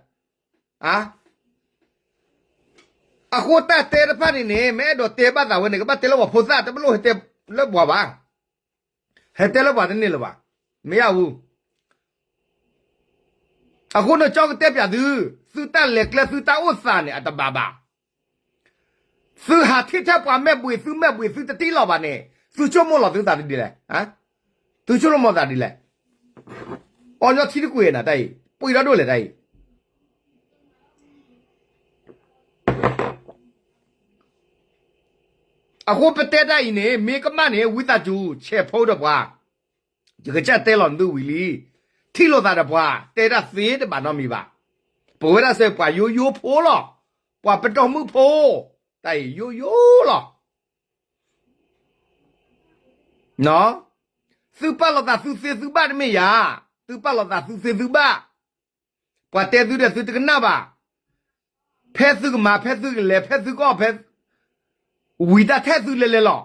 အဃိတၢ်တဲတဖၣ်န့ၣ်န့ၣ် မ့ၢ်အဲၣ်ဒိးတဲဘၣ်သးဝဲန့ၣ် ကဘၣ်တဲလၢပှၤဖိသၣ် တဘၣ်လိၣ်ဟဲတဲလၢပှၤဘၣ်. ဟဲတဲလၢပှၤတန့ၢ်လၢၤဘၣ်. မ့ၢ်ယါဝူ အဃိန့ၣ် ကၠီကတဲပျးသု, သုတၢ်လဲၤကျဲ သုတၢ်အိၣ်သးန့ၣ် အတဘၣ်ဘၣ်. သုဟးထံၣ်ထဲပှၤမဲာ်ဘှ့ၣ် သုမဲာ်ဘှ့ၣ် သုတထံၣ်လီၤဘၣ်န့ၣ် သုဆိကမိၣ်လီၤသုသးဒ်လဲၣ်. သုဆိကမိၣ်သးဒ်လဲၣ်. အီၣ်ညီထံတကွံာ်နၤတၢ်အံၤ ပှံၢ်ထီၣ်ဒိၣ်လဲၣ်တၢ်အံၤ အဃိပတဲတၢ်အံၤန့ၣ် မ့ၢ်ကမၣ်န့ၣ် ဝံသးစူၤ ဆဲးဖိဒီးပှၤ, ယကစၢ်တဲလီၤနသုဝံၤလံ, ထံၣ်လိာ်သးဒီးပှၤ တဲတၢ်သ့တဘၣ်နီတမံၤဘၣ်. ပဝဲဒၣ်စ့ၢ်ပှၤယိယိဖိလီၤ, ပှၤပတီၢ်မုၣ်ဖိ, တၢ်အံၤယိယိလီၤ. သုပာ်လီၤသးသုသ့သုဘၣ်တမ့ၢ်ယၤ, သုပာ်လီၤသးသုသ့သုဘၣ်, ပှၤတဲသုဒီးသုတကနၣ်ဘၣ်, ဖဲသုကမၤ ဖဲသုကလဲၤ ဖဲသုကအီၣ် ဖဲ ဝံၤတၢ်ထဲသုလဲၤလဲၤလီၤ.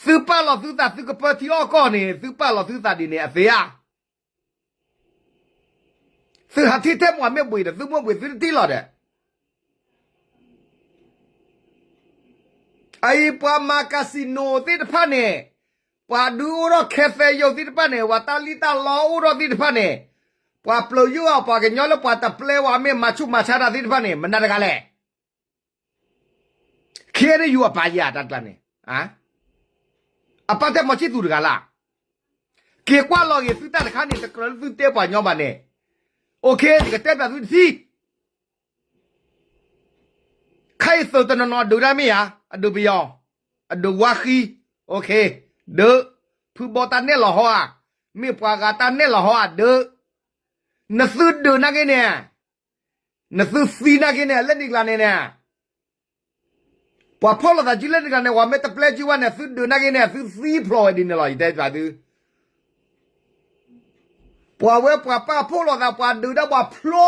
သုပာ်လီၤသုသးသုကပၢထံအီၣ်ကီၢ်န့ၣ် သုပာ်လီၤသုသးဒ်န့ၣ်အသ့ဧါ. သုဟးထံၣ်ထဲပှၤမဲာ်ဘှ့ၣ်ဒီး သုမဲာ်ဘှ့ၣ်သုတထံၣ်လီၤဒီး အအံၤပှၤမၤcasinoသ့ၣ်တဖၣ်န့ၣ်, ပှၤဒုးအိၣ်ထီၣ်ခဲသဲယိာ်သ့ၣ်တဖၣ်န့ၣ်, ပှၤတၢ်လံၣ်တၢ်လီအိၣ်ထီၣ်သ့ၣ်တဖၣ်န့ၣ်, ပှၤပျိာ်ယုၢ်အီၤ ပှၤကညီလၢပှၤတပျဲဝဲမ့ၢ်မၤဆူၣ်မၤဆါတၢ်သ့ၣ်တဖၣ်န့ၣ် မနုၤတဂၤလဲၣ်. ခဲအံၤန့ၣ် ယူၤအပာ်ယၤတၢ်တကျါန့ၣ်, အပၢ်တဲမီၤဆံၣ်သူးတဂၤလၢ်. က့ၤကွၢ်လီၤဂ့ၤသုတၢ်တခါန့ၣ် တကြၢးလၢသုတဲပှၤညီဘၣ်န့ၣ်, အိၣ်ခ့ ယကတဲပျးသုတထံၣ် ခဲအံၤသုးတနီၤနီၤဒုးတၢ်မ့ၢ်ဧါ, အဒုးပယီၤ, အဒုးဝါဃံ, အိၣ်ခ့, ဒုး, ဖုဘီတၢ်နဲၣ်လီၤဟီဧါ, မ့ၢ်ပှၤဂၤတၢ်နဲၣ်လီၤဟီဧါဒုး, နသုဒုးနာ်က့န့ၣ်, နသုသံနာ်က့န့ၣ် လၢန့ၣ်ကျါန့ၣ်န့ၣ် ပှၤဖီၣ်လိာ်သးစုလၢန့ၣ်ကျါန့ၣ် ပှၤမ့ၢ်တပျဲစုဝဲန့ၣ် သုဒုးနာ်က့န့ၣ် သုသံဖျိးဝဲဒ်န့ၣ်လီၤ ယတဲပျးသု ပှၤဝဲပှၤပာ်ဖှိၣ်လိာ်သး ပှၤဒုးတၢ်ပှၤဖျိ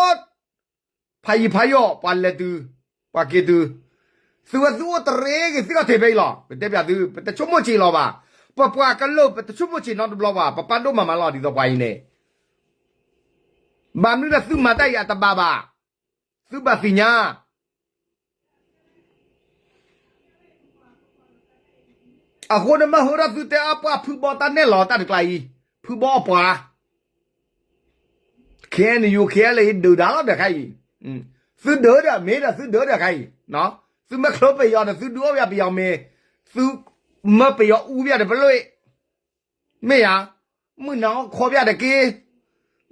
ဖးယံၤဖးယီၤ ပှၤလဲၤတုၤ ပှၤက့ၤတုၤ သုဝဲသုအိၣ်တရ့ဂ့ၤသ့ၣ်အီၤထဲဖဲအံၤလီၤ ပတဲပျးသု ပတဆိကမိၣ်ဆံးလီၤဘၣ် ပပှၤကလုာ် ပတဆိကမိၣ်ဆံးနီတဘျီဘၣ် ပပာ်ဒိၣ်မးမးလီၤ ဒ်သိးပှၤအံၤန့ၣ် ဘၣ်မနုၤလၢသုမၤတၢ်အံၤအတဘၣ်ဘၣ် သုဘၣ်သ့ၣ်ညါ အဃိန့ၣ်မ့ၢ်ဟိထီၣ်သုတဲအပှၤဖုဘီတၢ်နဲၣ်လီၤတၢ်တကျါအံၤ ဖုဘီအပှၤ ခဲအံၤန့ၣ် ယူၤခဲအံၤလၢဒုးဒၣ်လီၤဒီးခဲအံၤ သုဒုးဒီး မ့ၢ်ဒီးသုဒုးဒီးခဲအံၤ သုမ့ၢ်ချၢပယီၤဒီး သုဒုးအီၣ်ပယီၤပယီၤမ့ၤ သုမၢပယီၤအူပယီၤဒီးပလွံၢ် မ့ၢ်ယါ မုၢ်နၤအီၣ်ခီပယီၤတက့ၢ်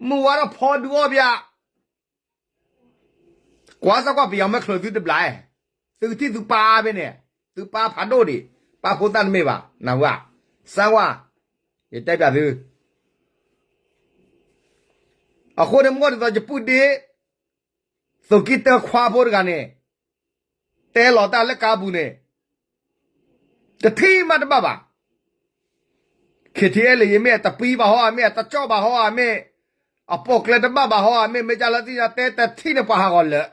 မုၢ်ဝါထီၣ်ဖီဒုးအီၣ်ပယီၤ ကွၢ်စၢ်ကွၢ်ပယီၤမ့ၢ်ချၢသုတဘျီ, သုကထံၣ်သုပၢ်ဖဲန့ၣ်, သုပၢ်ဖးဒိၣ်ဒံး, ပၢ်ဖိသၣ်တမ့ၢ်ဘၣ်, နၢ်ဟူဧါ, စၢ်ကွၢ်, ယတဲပျးသု, အဃိန့ၣ်မ့ၢ်ဒ်သိးယပုၢ်ဒ့, သုးက့တၢခွါဖိတဂၤန့ၣ်, တဲလီၤတၢ်လၢကါပူၤန့ၣ်, တထံၣ်မးတဘၣ်ဘၣ် ခ့ထံအဲလၢယမ့ၢ်အတပံဘၣ်ဟီဧါ မ့ၢ်အတကၠီၣ်ဘၣ်ဟီဧါ မ့ၢ်အပိာ်ကျဲတဘၣ်ဘၣ်ဟီဧါ မ့ၢ်မ့ၢ်ကၢ်လၢသ့ၣ်ညါတဲတထံၣ်န့ၣ်ပှၤဟးဂီၤလၢာ်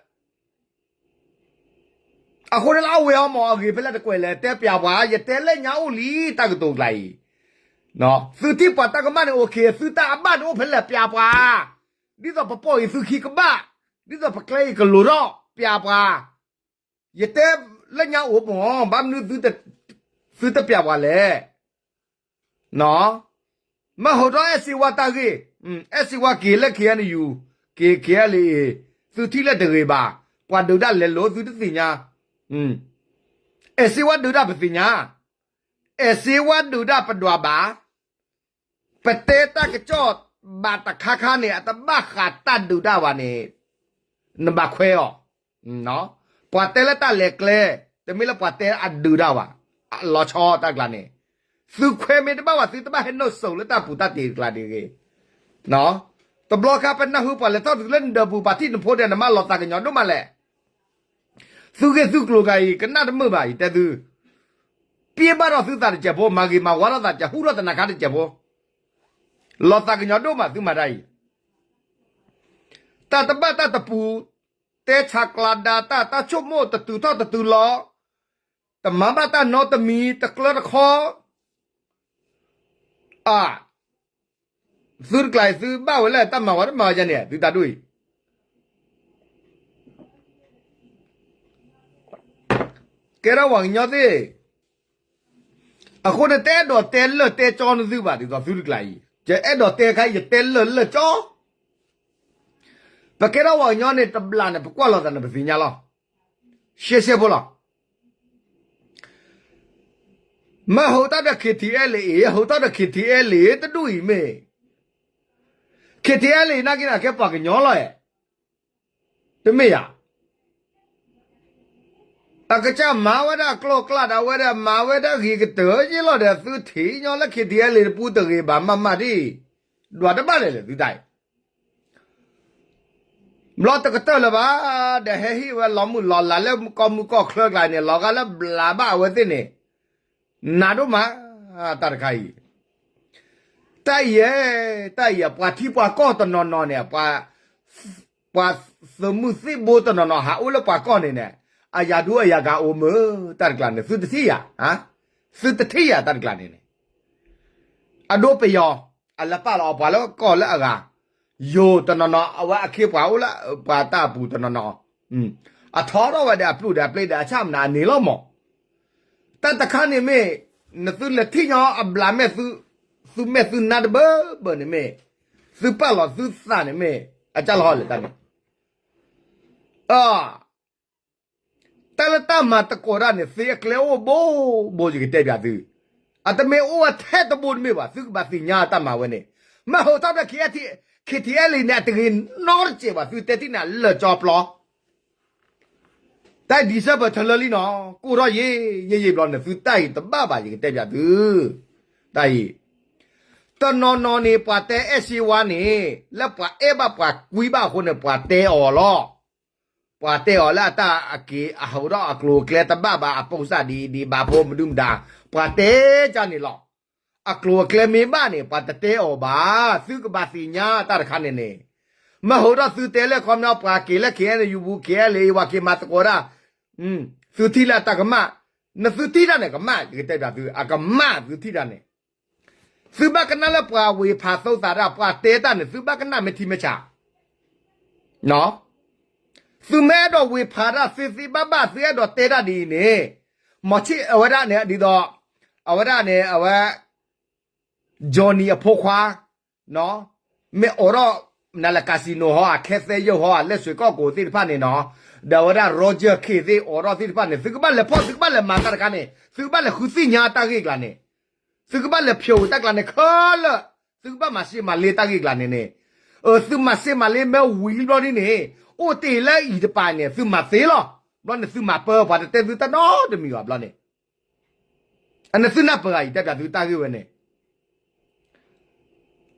အဃိန့ၣ်လၢအဝဲအီၤမ့ၢ်အဂ့ၤဖဲလဲၣ်တကွဲးလဲၣ် တဲပျးပှၤ ယတဲလၢညါအိၣ်လံတၢ်ကတိၤကျါအံၤ သုထံၣ်ပှၤတၢ်ကမၣ်န့ၣ် အိၣ်ခ့ သုတၢ်အဘၣ်န့ၣ်အိၣ်ဖဲလဲၣ်ပျးပှၤ ဒ်သိးပပိာ်အံၤသုခံကဘၣ် ဒ်သိးပကျဲအံၤကလိၤထီၣ်ပျးပှၤ ယတဲလၢညါအိၣ်မ့ၢ် ဘၣ်မနုၤသုတပျးပှၤလဲၣ် မ့ၢ်ဟိးထီၣ်အဲၣ်စ့ဝါတၢ်ဂ့ၢ်, အဲၣ်စ့ဝါက့ၤလၢ ခ့ၣ်အဲၣ်ယူၣ်, က့ၤ ခ့ၣ်အဲၣ်လ့ၣ်, သုထံၣ်လၢတဂ့ၤဘၣ်, ပှၤဒုးတၢ်လဲၤလိာ်သုတသ့ၣ်ညါ, အဲၣ်စ့ဝါဒုးတၢ်ပသ့ၣ်ညါ, အဲၣ်စ့ဝါဒုးတၢ်ပဒွးဘၣ်, ပတဲတၢ်ကစီၣ်ဘၣ်တခါခါန့ၣ် အတဘၣ်ဃးတၢ်ဒုးတၢ်ဘၣ်န့ၣ်, နဘၣ်ခွဲးအီၤ, ပ ပှၤတဲလၢတၢ်လဲၤကျဲ, တမ့ၢ်လၢပှၤတဲအဒုးတၢ်ဘၣ်, လီၤဆီတၢ်တကျါန့ၣ်, သုခွဲးမ့ၢ်တဘၣ်ဘၣ် သုတဘၣ်ဟဲနုာ်စိၤလၢတၢ်ပူၤတၢ်တ့ၤတကျါဒ်ဂ့ၤ, တဘျီခါပနၢ်ဟူပှၤလဲၤထီၣ်တုၤလၢနဒၢးပူၤ ပာ်ထံၣ်နဖိဒီးနမါလီၤသးကညီၤဒိၣ်မးလဲၣ်, သုဂ့ၢ်သုကျိၤဂၤအံၤ ကနၣ်တမုာ်ဘၣ် ယတဲသု, ပျဲဘၣ်ထီၣ်သုသးတစဲးဖိ, မၤဂ့ၤမၤဝါထီၣ်သးတစဲး ဟူထီၣ်သနၤခါတစဲးဖိ, လီၤသးကညီၤဒိၣ်မးသုမၤတၢ်အံၤ တၢ်တဘၣ်တၢ်တပူၤ, တဲဆါကျါဒါတၢ်, တၢ်ဆိကမိၣ်တတုၤထီၣ်တတုၤလီၤ, တမၤဘၣ်တၢ်နီတမံၤ တကျၢတခီ, အ, သုတကျါအံၤ သုဘၣ်ဝဲလၢတၢ်မၤဝဲတမၤဝဲဒ်န့ၣ် သုတၢ်ဒိၣ်အံၤ ကဲထီၣ်ပှၤကညီသ့ၣ်, အဃိန့ၣ် တအဲၣ်ဒိးတဲလၢာ်တဲကၠီနသုဘၣ် ဒ်သိးသုတကျါအံၤ, ယအဲၣ်ဒိးတဲခါ ယတဲလၢာ်လၢာ်ကၠီ, ပကဲထီၣ်ပှၤကညီန့ၣ် တဘျီန့ၣ် ပကွၢ်လိာ်သးန့ၣ် ပသ့ၣ်ညါလီၤ, ရှဲရှဲဖိလီၤ. မ့ၢ်ဟိးတၢ်ဒီး KTLA, ဟိးတၢ်ဒီး KTLA တဒူၣ်အံၤမ့ၢ်, KTLA နာ်က့န့ၣ် ကဲပှၤကညီလီၤဧါ, တမ့ၢ်ဧါ. အကစၢ်မၤဝဲဒၣ်အကျိၤအကျဲဒီး အဝဲဒၣ်မၤဝဲဒၣ်ဂ့ၤကတၢၢ်ယ့လီၤဒီး သုထံၣ်ညီလၢ KTLA တပူၤတဂ့ၤဘၣ်မးမးဒ်, ဒွးတဘၣ်လဲၣ်လဲၣ်သုတၢ်အံၤ ဘျီတကတၢၢ်လၢၤဘၣ်, ဒီးဟဲဟ့ၣ်ဝဲလီၤမုၢ်လီၤလၤလၢကီၢ်မုၢ်ကီၢ်ချၢကျါန့ၣ် လီၤဂာ်လၢဘျးဘၣ်အဝဲသ့ၣ်န့ၣ်, နးဒိၣ်မး, တၢ်တခါအံၤ, တၢ်အံၤ, တၢ်အံၤ ပှၤထံပှၤကီၢ်တနီၤနီၤန့ၣ်, ပှၤသုးမုၢ်သံၣ်ဘိတနီၤနီၤ ဟးအိၣ်လၢပှၤကီၢ်န့ၣ်န့ၣ်, အယၤဒူအယၤဂၤအိၣ်မုာ်, တၢ်တကျါန့ၣ် သုတထံၣ်ယၤ, သုတထံၣ်ယၤတၢ်တကျါန့ၣ်န့ၣ် အဒိပယီၤ, အလဲၤပာ်လီၤအီၤပှၤလၢကီၢ်လၢအဂၤ, ယိၤတနီၤနီၤ အဝဲအခ့အပှၤအိၣ်လၢပှၤတၢ်အပူၤတနီၤနီၤ, အထီထီၣ်ဝဲဒီးအပျုၢ်ဒီးအပျ့ၤဒီးအဆၣ်မနၤအန့ၣ်လီၤမး, တၢ်တခါန့ၣ်မ့ၢ်, နသုလဲၤထံၣ်ညီအဘျးမဲာ်သု, သုမဲာ်သုနါတဘၢဘၢန့ၣ်မ့ၢ်, သုပာ်လီၤသုသးန့ၣ်မ့ၢ်, အကၢ်လီၤဟီလဲၣ်တၢ်န့ၣ် တၢ်လၢတၢ်မၤသကိးတၢ်န့ၣ် သ့အကျဲအိၣ်ဘိဘိ ယကတဲပၠးသု, အတမ့ၢ်အိၣ်ဝဲထဲတဘိတမ့ၢ်ဘၣ်, သုကဘၣ်သ့ၣ်ညါတၢ်မၤဝဲန့ၣ်, မ့ၢ်ဟိးထီၣ်ဒီး KTLA န့ၣ် အတဂ့ၤနီတစဲးဘၣ်, သုတဲထံၣ်န့ၣ် အလၢာ်ကၠီပျီ တၢ် December ထလၢလံနီၤ, ကိၢ်ထီၣ်ယ့ၢ်ယ့ၢ်ယ့ၢ်ဘျီန့ၣ် သုတၢ်အံၤတဘၣ်ဘၣ် ယကတဲပၠးသု, တၢ်အံၤ, တနီၤနီၤန့ၣ် ပှၤတဲအဲၣ်စ့ဝါန့ၣ်, လၢပှၤအဲၣ်ဘၣ်ပှၤကွံဘၣ်အဃိန့ၣ် ပှၤတဲအီၤလီၤ, ပှၤတဲအီၤလၢအတၢ်အက့ၤအဟးထီၣ်အကျိၤအကျဲတဘၣ်ဘၣ် အပိစၢ်ဒ်အံၤဒ်ဘၣ်ဖိမဒုမဒါ, ပှၤတဲကၢ်န့ၣ်လီၤ, အကျိၤအကျဲမ့ၢ်ဘၣ်န့ၣ် ပှၤတတဲအီၤဘၣ်, သုကဘၣ်သ့ၣ်ညါတၢ်တခါန့ၣ်န့ၣ်, မ့ၢ်ဟိးထီၣ်သုတဲလၢခီပညီ ပှၤက့ၤလၢ KNU ပူၤ KNLA ပှၤက့ၤမၤသကိးတၢ်, သုထံၣ်လၢအတၢ်ကမၣ်, နသုထံၣ်တၢ်န့ၣ် ကမၣ် ယကတဲပၠးသု အကမၣ်သုထံၣ်တၢ်န့ၣ်, သုဘၣ်ကနၣ်လၢပှၤဝ့ၤဖးသိသးတၢ် ပှၤတဲတၢ်န့ၣ် သုဘၣ်ကနၣ်မ့ၢ်ထံမ့ၢ်ဆး သုမ့ၢ်အဲၣ်ဒိးဝ့ၤဖးတၢ်သ့သ့ဘၣ်ဘၣ် သုအဲၣ်ဒိးတဲတၢ်ဒ်အံၤန့ၣ်, မီၤဆံၣ်အဝဲဒၣ်န့ၣ် ဒ်သိး, အဝဲဒၣ်န့ၣ် အဝဲ Johnny အဖိခွါ, မ့ၢ်အိးထီၣ်, နလဲၤ casino ဟီဧါ ခဲသဲယိာ်ဟီဧါ လၢစွ့ၣ်ကီၢ်ကိးသ့ၣ်တဖၣ်န့ၣ်နီၤ, ဒီးအဝဲဒၣ် Roger K သ့ၣ်အိးထီၣ်သ့ၣ်တဖၣ်န့ၣ် သုကဘၣ်လဲၤဖီၣ် သုကဘၣ်လဲၤမၤတၢ်တခါန့ၣ် သုကဘၣ်လဲၤဃုသ့ၣ်ညါတၢ်ဂ့ၢ်ကျါန့ၣ်, သုကဘၣ်လဲၤဖျိးတၢ်ကျါန့ၣ်ခဲလၢာ်, သုကဘၣ်မၤစ့မၤလ့တၢ်ဂ့ၢ်ကျါန့ၣ်န့ၣ်, သုမၤစ့မၤလ့မ့ၢ်ဝံၤဘျီဒ်န့ၣ်, အိၣ်တ့ၢ်လၢအံၤတပၤန့ၣ် သုမၤသ့လီၤ, ဘျီန့ၣ်သုမၤပၢပှၤတတဲသုတၢ်နီတမံၤဘၣ်ဘျီန့ၣ် အန့ၣ်သုနၢ်ပၢၢ်ဂၤအံၤတဲပၠးသုတၢ်ဂ့ၢ်ဝဲန့ၣ်,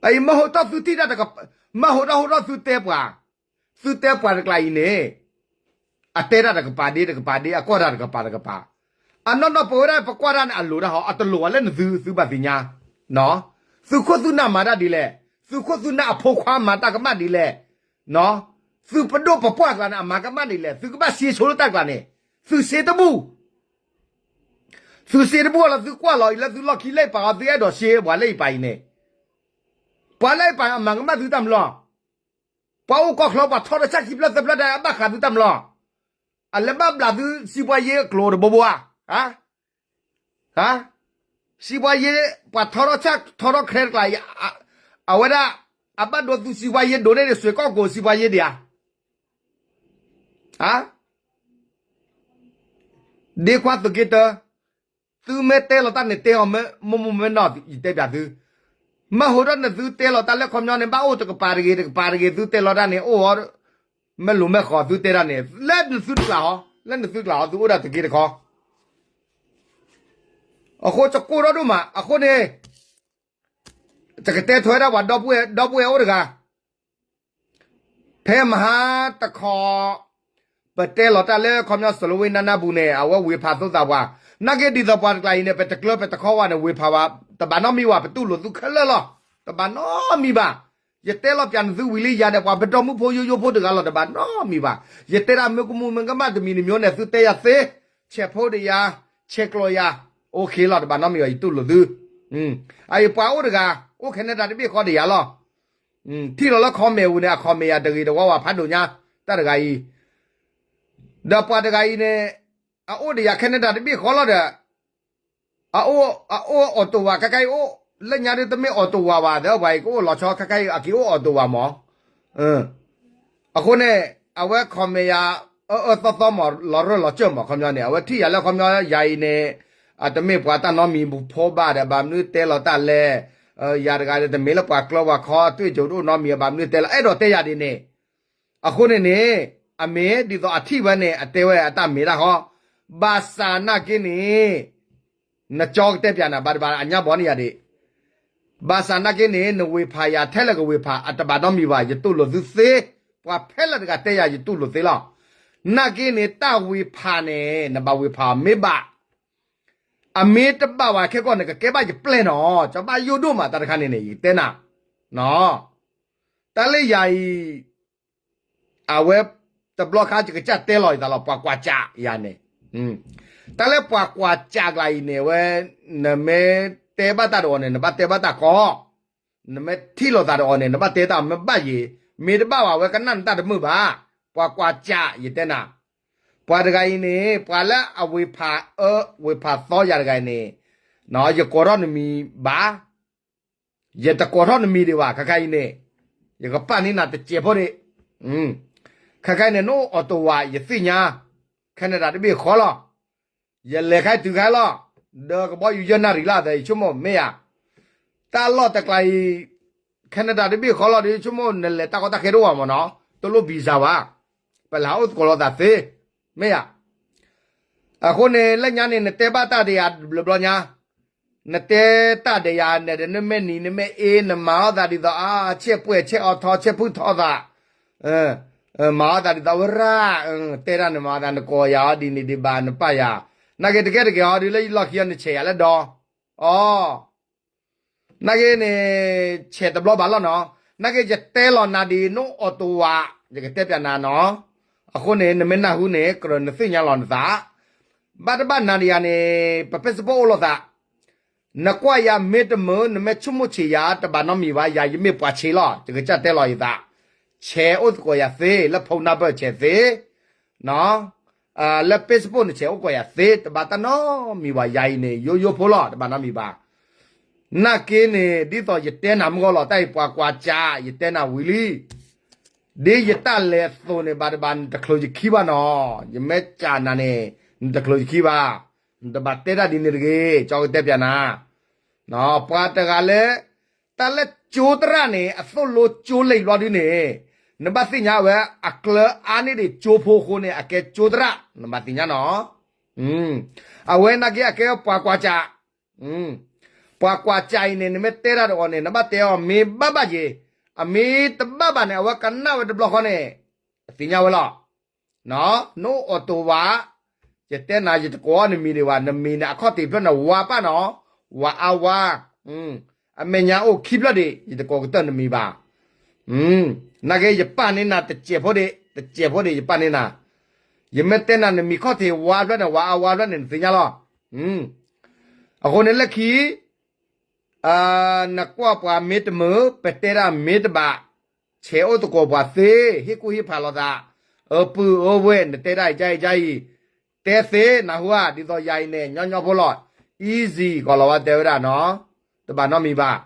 အအံၤမ့ၢ်ဟိးထီၣ်သုထံၣ်တၢ်တက, မ့ၢ်ဟိးထီၣ်ဟိးထီၣ်သုတဲပှၤ, သုတဲပှၤတကျါအံၤန့ၣ်, အတဲတၢ်တကပၤဒ့တကပၤဒ့ အကွၢ်တၢ်တကပၤတကပၤ, အနီၢ်နီၢ်ပဝဲဒၣ်ပကွၢ်တၢ်န့ၣ် အလိၤတၢ်ဟီ အတလိၤဝဲလၢနသု သုဘၣ်သ့ၣ်ညါ, သုခိၣ်သုနၢ်မၤတၢ်ဒ်လဲၣ်, သုခိၣ်သုနၢ်အဖိခွါမၤတၢ်ကမၣ်ဒ်လဲၣ်, သုပဒိၣ်ပပှၢ်ကျါန့ၣ် အမၤကမၣ်ဒ်လဲၣ် သုကဘၣ်စ့ဆိလၢတၢ်ကျါန့ၣ်, သုစ့တဘူၣ် သုစ့တဘူၣ်လီၤ သုကွၢ်လီၤအံၤလၢသုလီၢ်ခံလၢအံၤပၤအီၤ သုအဲၣ်ဒိးစ့ပှၤလၢအံၤပၤအံၤန့ၣ်, ပှၤလၢအံၤပၤအံၤ အမၤကမၣ်သုတၢ်မလီၢ်, ပှၤအိၣ်ကီၢ်ချၢ ပှၤထီထီၣ်ဆၣ်ခံဖျၢၣ်သၢဖျၢၣ်ဒၣ် အဘၣ်ဃးသုတၢ်မလီၢ်, အလဲၤဘၣ်ဘျးသု စံးပှၤယ့အကျိၤတဘိဘိဧါ, စံးပှၤယ့ ပှၤထီထီၣ်ဆၣ်ထီထီၣ်ချဲတကျါအံၤ, အဝဲဒၣ် အဘၣ်ဒိသူစံးပှၤယ့ဒိးန့ၢ်ဒီး စွ့ၢ်ကီၢ်ကိးစံးပှၤယ့ဒံးဧါ ဒ့ခွါသုးက့တၢ, သုမ့ၢ်တဲလီၤတၢ်န့ၣ် တဲအီၤမ့ၢ်မိၢ်မိၢ်မ့ၢ်နီၢ် ယတဲပၠးသု, မ့ၢ်ဟိးထီၣ်န့ၣ်သုတဲလီၤတၢ်လၢခီပညီန့ၣ် ဘၣ်အိၣ်တကပၤတဂ့ၤ တကပၤတဂ့ၤ သုတဲလီၤတၢ်န့ၣ် အိၣ်အီၤ မ့ၢ်လိၤမ့ၢ်ဃီၤသုတဲတၢ်န့ၣ် လၢနသုတကျါဟီ လၢနသုကျါအီၤ သုအိၣ်ဒၣ်တက့ၢ်တခီ. အဃိကကိၢ်ထီၣ်ဒိၣ်မး အဃိန့ၣ် ယကတဲထွဲဒၣ်ပှၤဒီပုၢ်ဝဲၢ် ဒီပုၢ်ဝဲၢ်အိၣ်တဂၤ ဖဲမဟါတခီ ပတဲလီၤတၢ်လၢခီပညီ စလိဝ့နါနါပူၤန့ၣ် အဝဲဝ့ၤဖးသိသးပှၤ, နာ်က့ဒ်သိးပှၤတကျါအံၤန့ၣ် ပတကျၢၤပတခီဝဲန့ၣ် ဝ့ၤဖးဝဲ တဘၣ်နီတမံၤဘၣ် ပတူၢ်လိာ်သုခဲလၢာ်လီၤ. တဘၣ်နီတမံၤဘၣ်. ယတဲလီၤပၠးနသုဝံၤလံ ယၤဒီးပှၤပဒီမုၢ်ဖိယိယိဖိတဂၤလီၤ တဘၣ်နီတမံၤဘၣ်. ယတဲဒၣ်မ့ၢ်ကမူၣ်မ့ၢ်ကမၣ်တမံၤတမံၤန့ၣ် သုတဲယၤသ့, ဆဲးဖိဒီးယၤ, ဆဲးကျိးယၤ, OKလီၤ တဘၣ်နီတမံၤဘၣ် ယတူၢ်လိာ်သု အအံၤပှၤအိၣ်တဂၤ အိၣ် Canada တဘ့ၣ်ဃီဒီးယၤလီၤ. ထံၣ်လီၤလၢ comment ပူၤန့ၣ် အ comment ယၤတဂ့ၤတဝါဝးဖးဒိၣ်ညါ တၢ်တဂၤအံၤ, ဒီးပှၤတဂၤအံၤန့ၣ် အအိၣ်ဒီးယၤ Canada တဘ့ၣ်ဃီလီၤဒီး အအိၣ် Ottawa ခဲခါအံၤအိၣ် လၢညါဒ်တမ့ၢ် Ottawa ဘၣ် ဒီးပှၤအံၤကအိၣ်လီၤဆီ ခဲခါအံၤအက့ၤအိၣ် Ottawa မး အဃိန့ၣ် အဝဲ comment ယၤ အၢအၢသီသီမး လီၤရၢၢ်လီၤစၢၢ်မး ခီပညီန့ၣ် အဝဲထံၣ်ယၤလၢခီပညီ ယၤအံၤန့ၣ် အတမ့ၢ်ပှၤတၢ်နီတမံၤဖိဘၣ်ဒီး ဘၣ်မနုၤတဲလီၤတၢ်လဲၣ်, ယၤတဂၤဒီး တမ့ၢ်လၢပှၤကျၢၤပှၤခီ အသွံၣ်ကၠိၤတအိၣ်နီတမံၤ ဘၣ်မနုၤတဲလီၤ အဲၣ်ဒိးတဲယၤဒ်န့ၣ်. အဃိန့ၣ်န့ၣ် အမ့ၢ်ဒ်သိးအထံၣ်ဝဲန့ၣ် အတဲဝဲအတၢ်မ့ၢ်တၢ်ဃီ, ဘၣ်ဆၣ်နာ်က့န့ၣ် နကၠီကတဲပၠးနၤ ဘၣ်တဘၣ်အညါဘီန့ၣ်ယၤဒံး ဘၣ်ဆၣ်နာ်က့န့ၣ် နဝ့ၤဖးယၤထဲလဲၣ်ကဝ့ၤဖး အတဘၣ်နီတမံၤဘၣ် ယတူၢ်လိာ်သုသ့, ပှၤဖဲလဲၣ်တဂၤတဲယၤ ယတူၢ်လိာ်သ့လီၤ. နာ်က့န့ၣ် တၢ်ဝ့ၤဖးန့ၣ် နဘၣ်ဝ့ၤဖးအီၤမ့ၢ်ဘၣ်, အမ့ၢ်တဘၣ်ဘၣ်ခဲကီၢ် နကကဲဘၣ်ယပျဲၢ်နီၤ, ကဘၣ်ယိၣ်ဒိၣ်မး တၢ်တခါန့ၣ်န့ၣ် ယတဲနၤ, တၢ်လၢယၤအံၤ အဝဲ တဘျီခါ ယကစၢ်တဲလီၤယသးလီၤ ပှၤကွၢ်စးယၤန့ၣ်, တၢ်လၢပှၤကွၢ်စးကျါအံၤန့ၣ် အဝဲ နမ့ၢ်တဲဘၣ်တၢ်ဒီးအီၤန့ၣ် နဘၣ်တဲဘၣ်တၢ်ကီ, နမ့ၢ်ထံၣ်လိာ်သးဒီးအီၤန့ၣ် နဘၣ်တဲတၢ်မ့ၢ်ဘၣ်ယ့ၤ, မ့ၢ်တဘၣ်ဘၣ် အဝဲကနၣ်နတၢ်တမုာ်ဘၣ်, ပှၤကွၢ်စး ယတဲနၤ, ပှၤတဂၤအံၤန့ၣ် ပှၤလၢအဝ့ၤဖးအၢ ဝ့ၤဖးသီယၤတဂၤအံၤန့ၣ်, ယကိးထီၣ်နမံၤဘၣ် ယတကိးထီၣ်နမံၤဒံးဘၣ် ခဲခါအံၤန့ၣ်, ယကပာ်န့ၢ်နၤတစဲးဖိဒံး, ခဲခါအံၤန့ၣ် နအိၣ် Ottawa ယသ့ၣ်ညါ, Canada တဘ့ၣ်ဃီလီၤ, ယလဲၤခါတုၤခါလီၤ, ဒီးကဘီယူၤယဲၢ်နၣ်ရံၣ်လၢအသး ယဆိကမိၣ်မ့ၢ်ယၤ, တၢ်လီၢ်တကျါအံၤ Canada တဘ့ၣ်ဃီလီၤဒီး ယဆိကမိၣ်နလဲၤတၢ်ကီတၢ်ခဲတအိၣ်ဘၣ်မ့ၢ်နီၤ, တလိၣ် visa ဘၣ်, ပလဲၤဟးအိၣ်သကိးလိာ်သးသ့, မ့ၢ်ယၤ အဃိန့ၣ် လၢညါန့ၣ် နတဲဘၣ်တၢ်ဒီးယၤဘျီဘျီညါ, နတဲတၢ်ဒီးယၤန့ၣ်ဒီး နမဲာ်နံၤ နမဲာ်အ့ နမၤအီၣ်သးဒ်သိး အါ ဆဲးပှဲၤဆဲးအီထီ ဆဲးဖုၣ်ထီသး, မၤအီၣ်သးဒ်သိးဝဲရၣ်, တဲတၢ်န့ၣ်မၤအီၣ်သး နကိးယၤအီၤဒ်န့ၣ်ဒ်ဘၣ် နပာ်ယၤ, နာ်က့တကဲတကဲအီၤဒ်လၢယလီၢ်ခံအီၤ နဆဲးယၤလၢဒီး, အီ နာ်က့န့ၣ် ဆဲးတဘျီဘၣ်လီၤနီၤ, နာ်က့ယတဲလီၤနၤဒ်နိၣ်အီၣ်တဝး, ယကတဲပျးနၤနီၤ, အဃိန့ၣ် နမ့ၢ်နၢ်ဟူန့ၣ် ကြၢးနသ့ၣ်ညါလီၤနသး, ဘၣ်တဘၣ်နၤဒီးယၤန့ၣ် ပ Facebook အိၣ်လိာ်သး, နကွၢ်ယၤမ့ၢ်တမုာ် နမ့ၢ်ဆိကမိၣ်ဆံးယၤ တဘၣ်နီတမံၤဘၣ်, ယၤယမ့ၢ်ပှၤဆံးလီၤ ယကစၢ်တဲလီၤယသး, ဆဲးအိၣ်သကိးယၤသ့ လၢ phone number ဆဲးသ့ လၢ Facebook န့ၣ် ဆဲးအိၣ်ကွၢ်ယၤသ့ တဘၣ်တၢ်နီတမံၤဘၣ်, ယၤအံၤန့ၣ် ယိယိဖိလီၤ တဘၣ်နီတမံၤဘၣ်. နာ်က့န့ၣ် ဒ်သိးယတဲနၤမုၢ်ဂီၢ်လီၤ တၢ်အံၤပှၤကွၢ်စး ယတဲနၤဝံၤလံ, ဒ်ယတၢ်လဲၤအသိးန့ၣ် ဘၣ်တဘၣ်နတချုးယခံဘၣ်နီၤ, ယမ့ၢ်စးနၤန့ၣ် နတချုးယခံဘၣ်, နတဘၣ်တဲတၢ်ဒ်န့ၣ်တဂ့ၤ, ကၠီကတဲပျးနၤ ပှၤတဂၤလၢ တၢ်လၢကၠိသရၣ်န့ၣ် အသိၣ်လိကၠိလဲၤဘျီဒုန့ၣ်, နဘၣ်သ့ၣ်ညါဝဲ အကျၢၤအါန့ၢ်ဒံးကၠိဖိအဃိန့ၣ် အကဲကၠိသရၣ် နဘၣ်သ့ၣ်ညါနီၤ, အဝဲနာ်က့အကဲပှၤကွၢ်စး, ပှၤကွၢ်စးအံၤန့ၣ် နမ့ၢ်တဲတၢ်ဒီးအီၤန့ၣ် နဘၣ်တဲအီၤမ့ၢ်ဘၣ်ဘၣ်ယ့ၤ, အမ့ၢ်တဘၣ်ဘၣ်န့ၣ် အဝဲကနၣ်ဝဲတဘျီဃီန့ၣ်, သ့ၣ်ညါဝဲလီၤ. နိၣ်အီၣ်တဝး, ယတဲနၤ ယတကိးအီၤနမံၤဒံးဘၣ်, နမံၤန့ၣ် အခီၣ်ထံးဖျၢၣ်န့ၣ် ဝါပၢ်နီၤ, ဝၤအါဝါ, အမဲာ်ညါအိၣ်ခံဖျၢၣ်ဒံး ယတကိးကတၢၢ်နမံၤဘၣ်. နာ်က့ ယပာ်န့ၢ်နၤတစဲးဖိဒံး, တစဲးဖိဒံး ယပာ်န့ၢ်နၤ, ယမ့ၢ်တဲနၤ နမံၤခီၣ်ထံးဝါဖျၢၣ်န့ၣ် ဝၤအါဝါဖျၢၣ်န့ၣ် နသ့ၣ်ညါလီၤ. အဃိန့ၣ်လၢခံ နကွၢ်ပှၤမ့ၢ်တမုာ် ပတဲတၢ်မ့ၢ်တဘၣ်, ဆဲးအိၣ်သကိးပှၤသ့, ဟ့ၣ်ကူၣ်ဟ့ၣ်ဖးလိာ်သး, အပုၢ်အဝဲၢ် နတဲတၢ်အံၤကါအံၤကါအံၤ, တဲသ့နၢ်ဟူဧါ, ဒ်သိးယၤအံၤန့ၣ် ညီညီဖိလီၤ, easy ကီးလီၤဝဲတဲဝဲဒၣ်နီၤ, တဘၣ်နီတမံၤဘၣ်.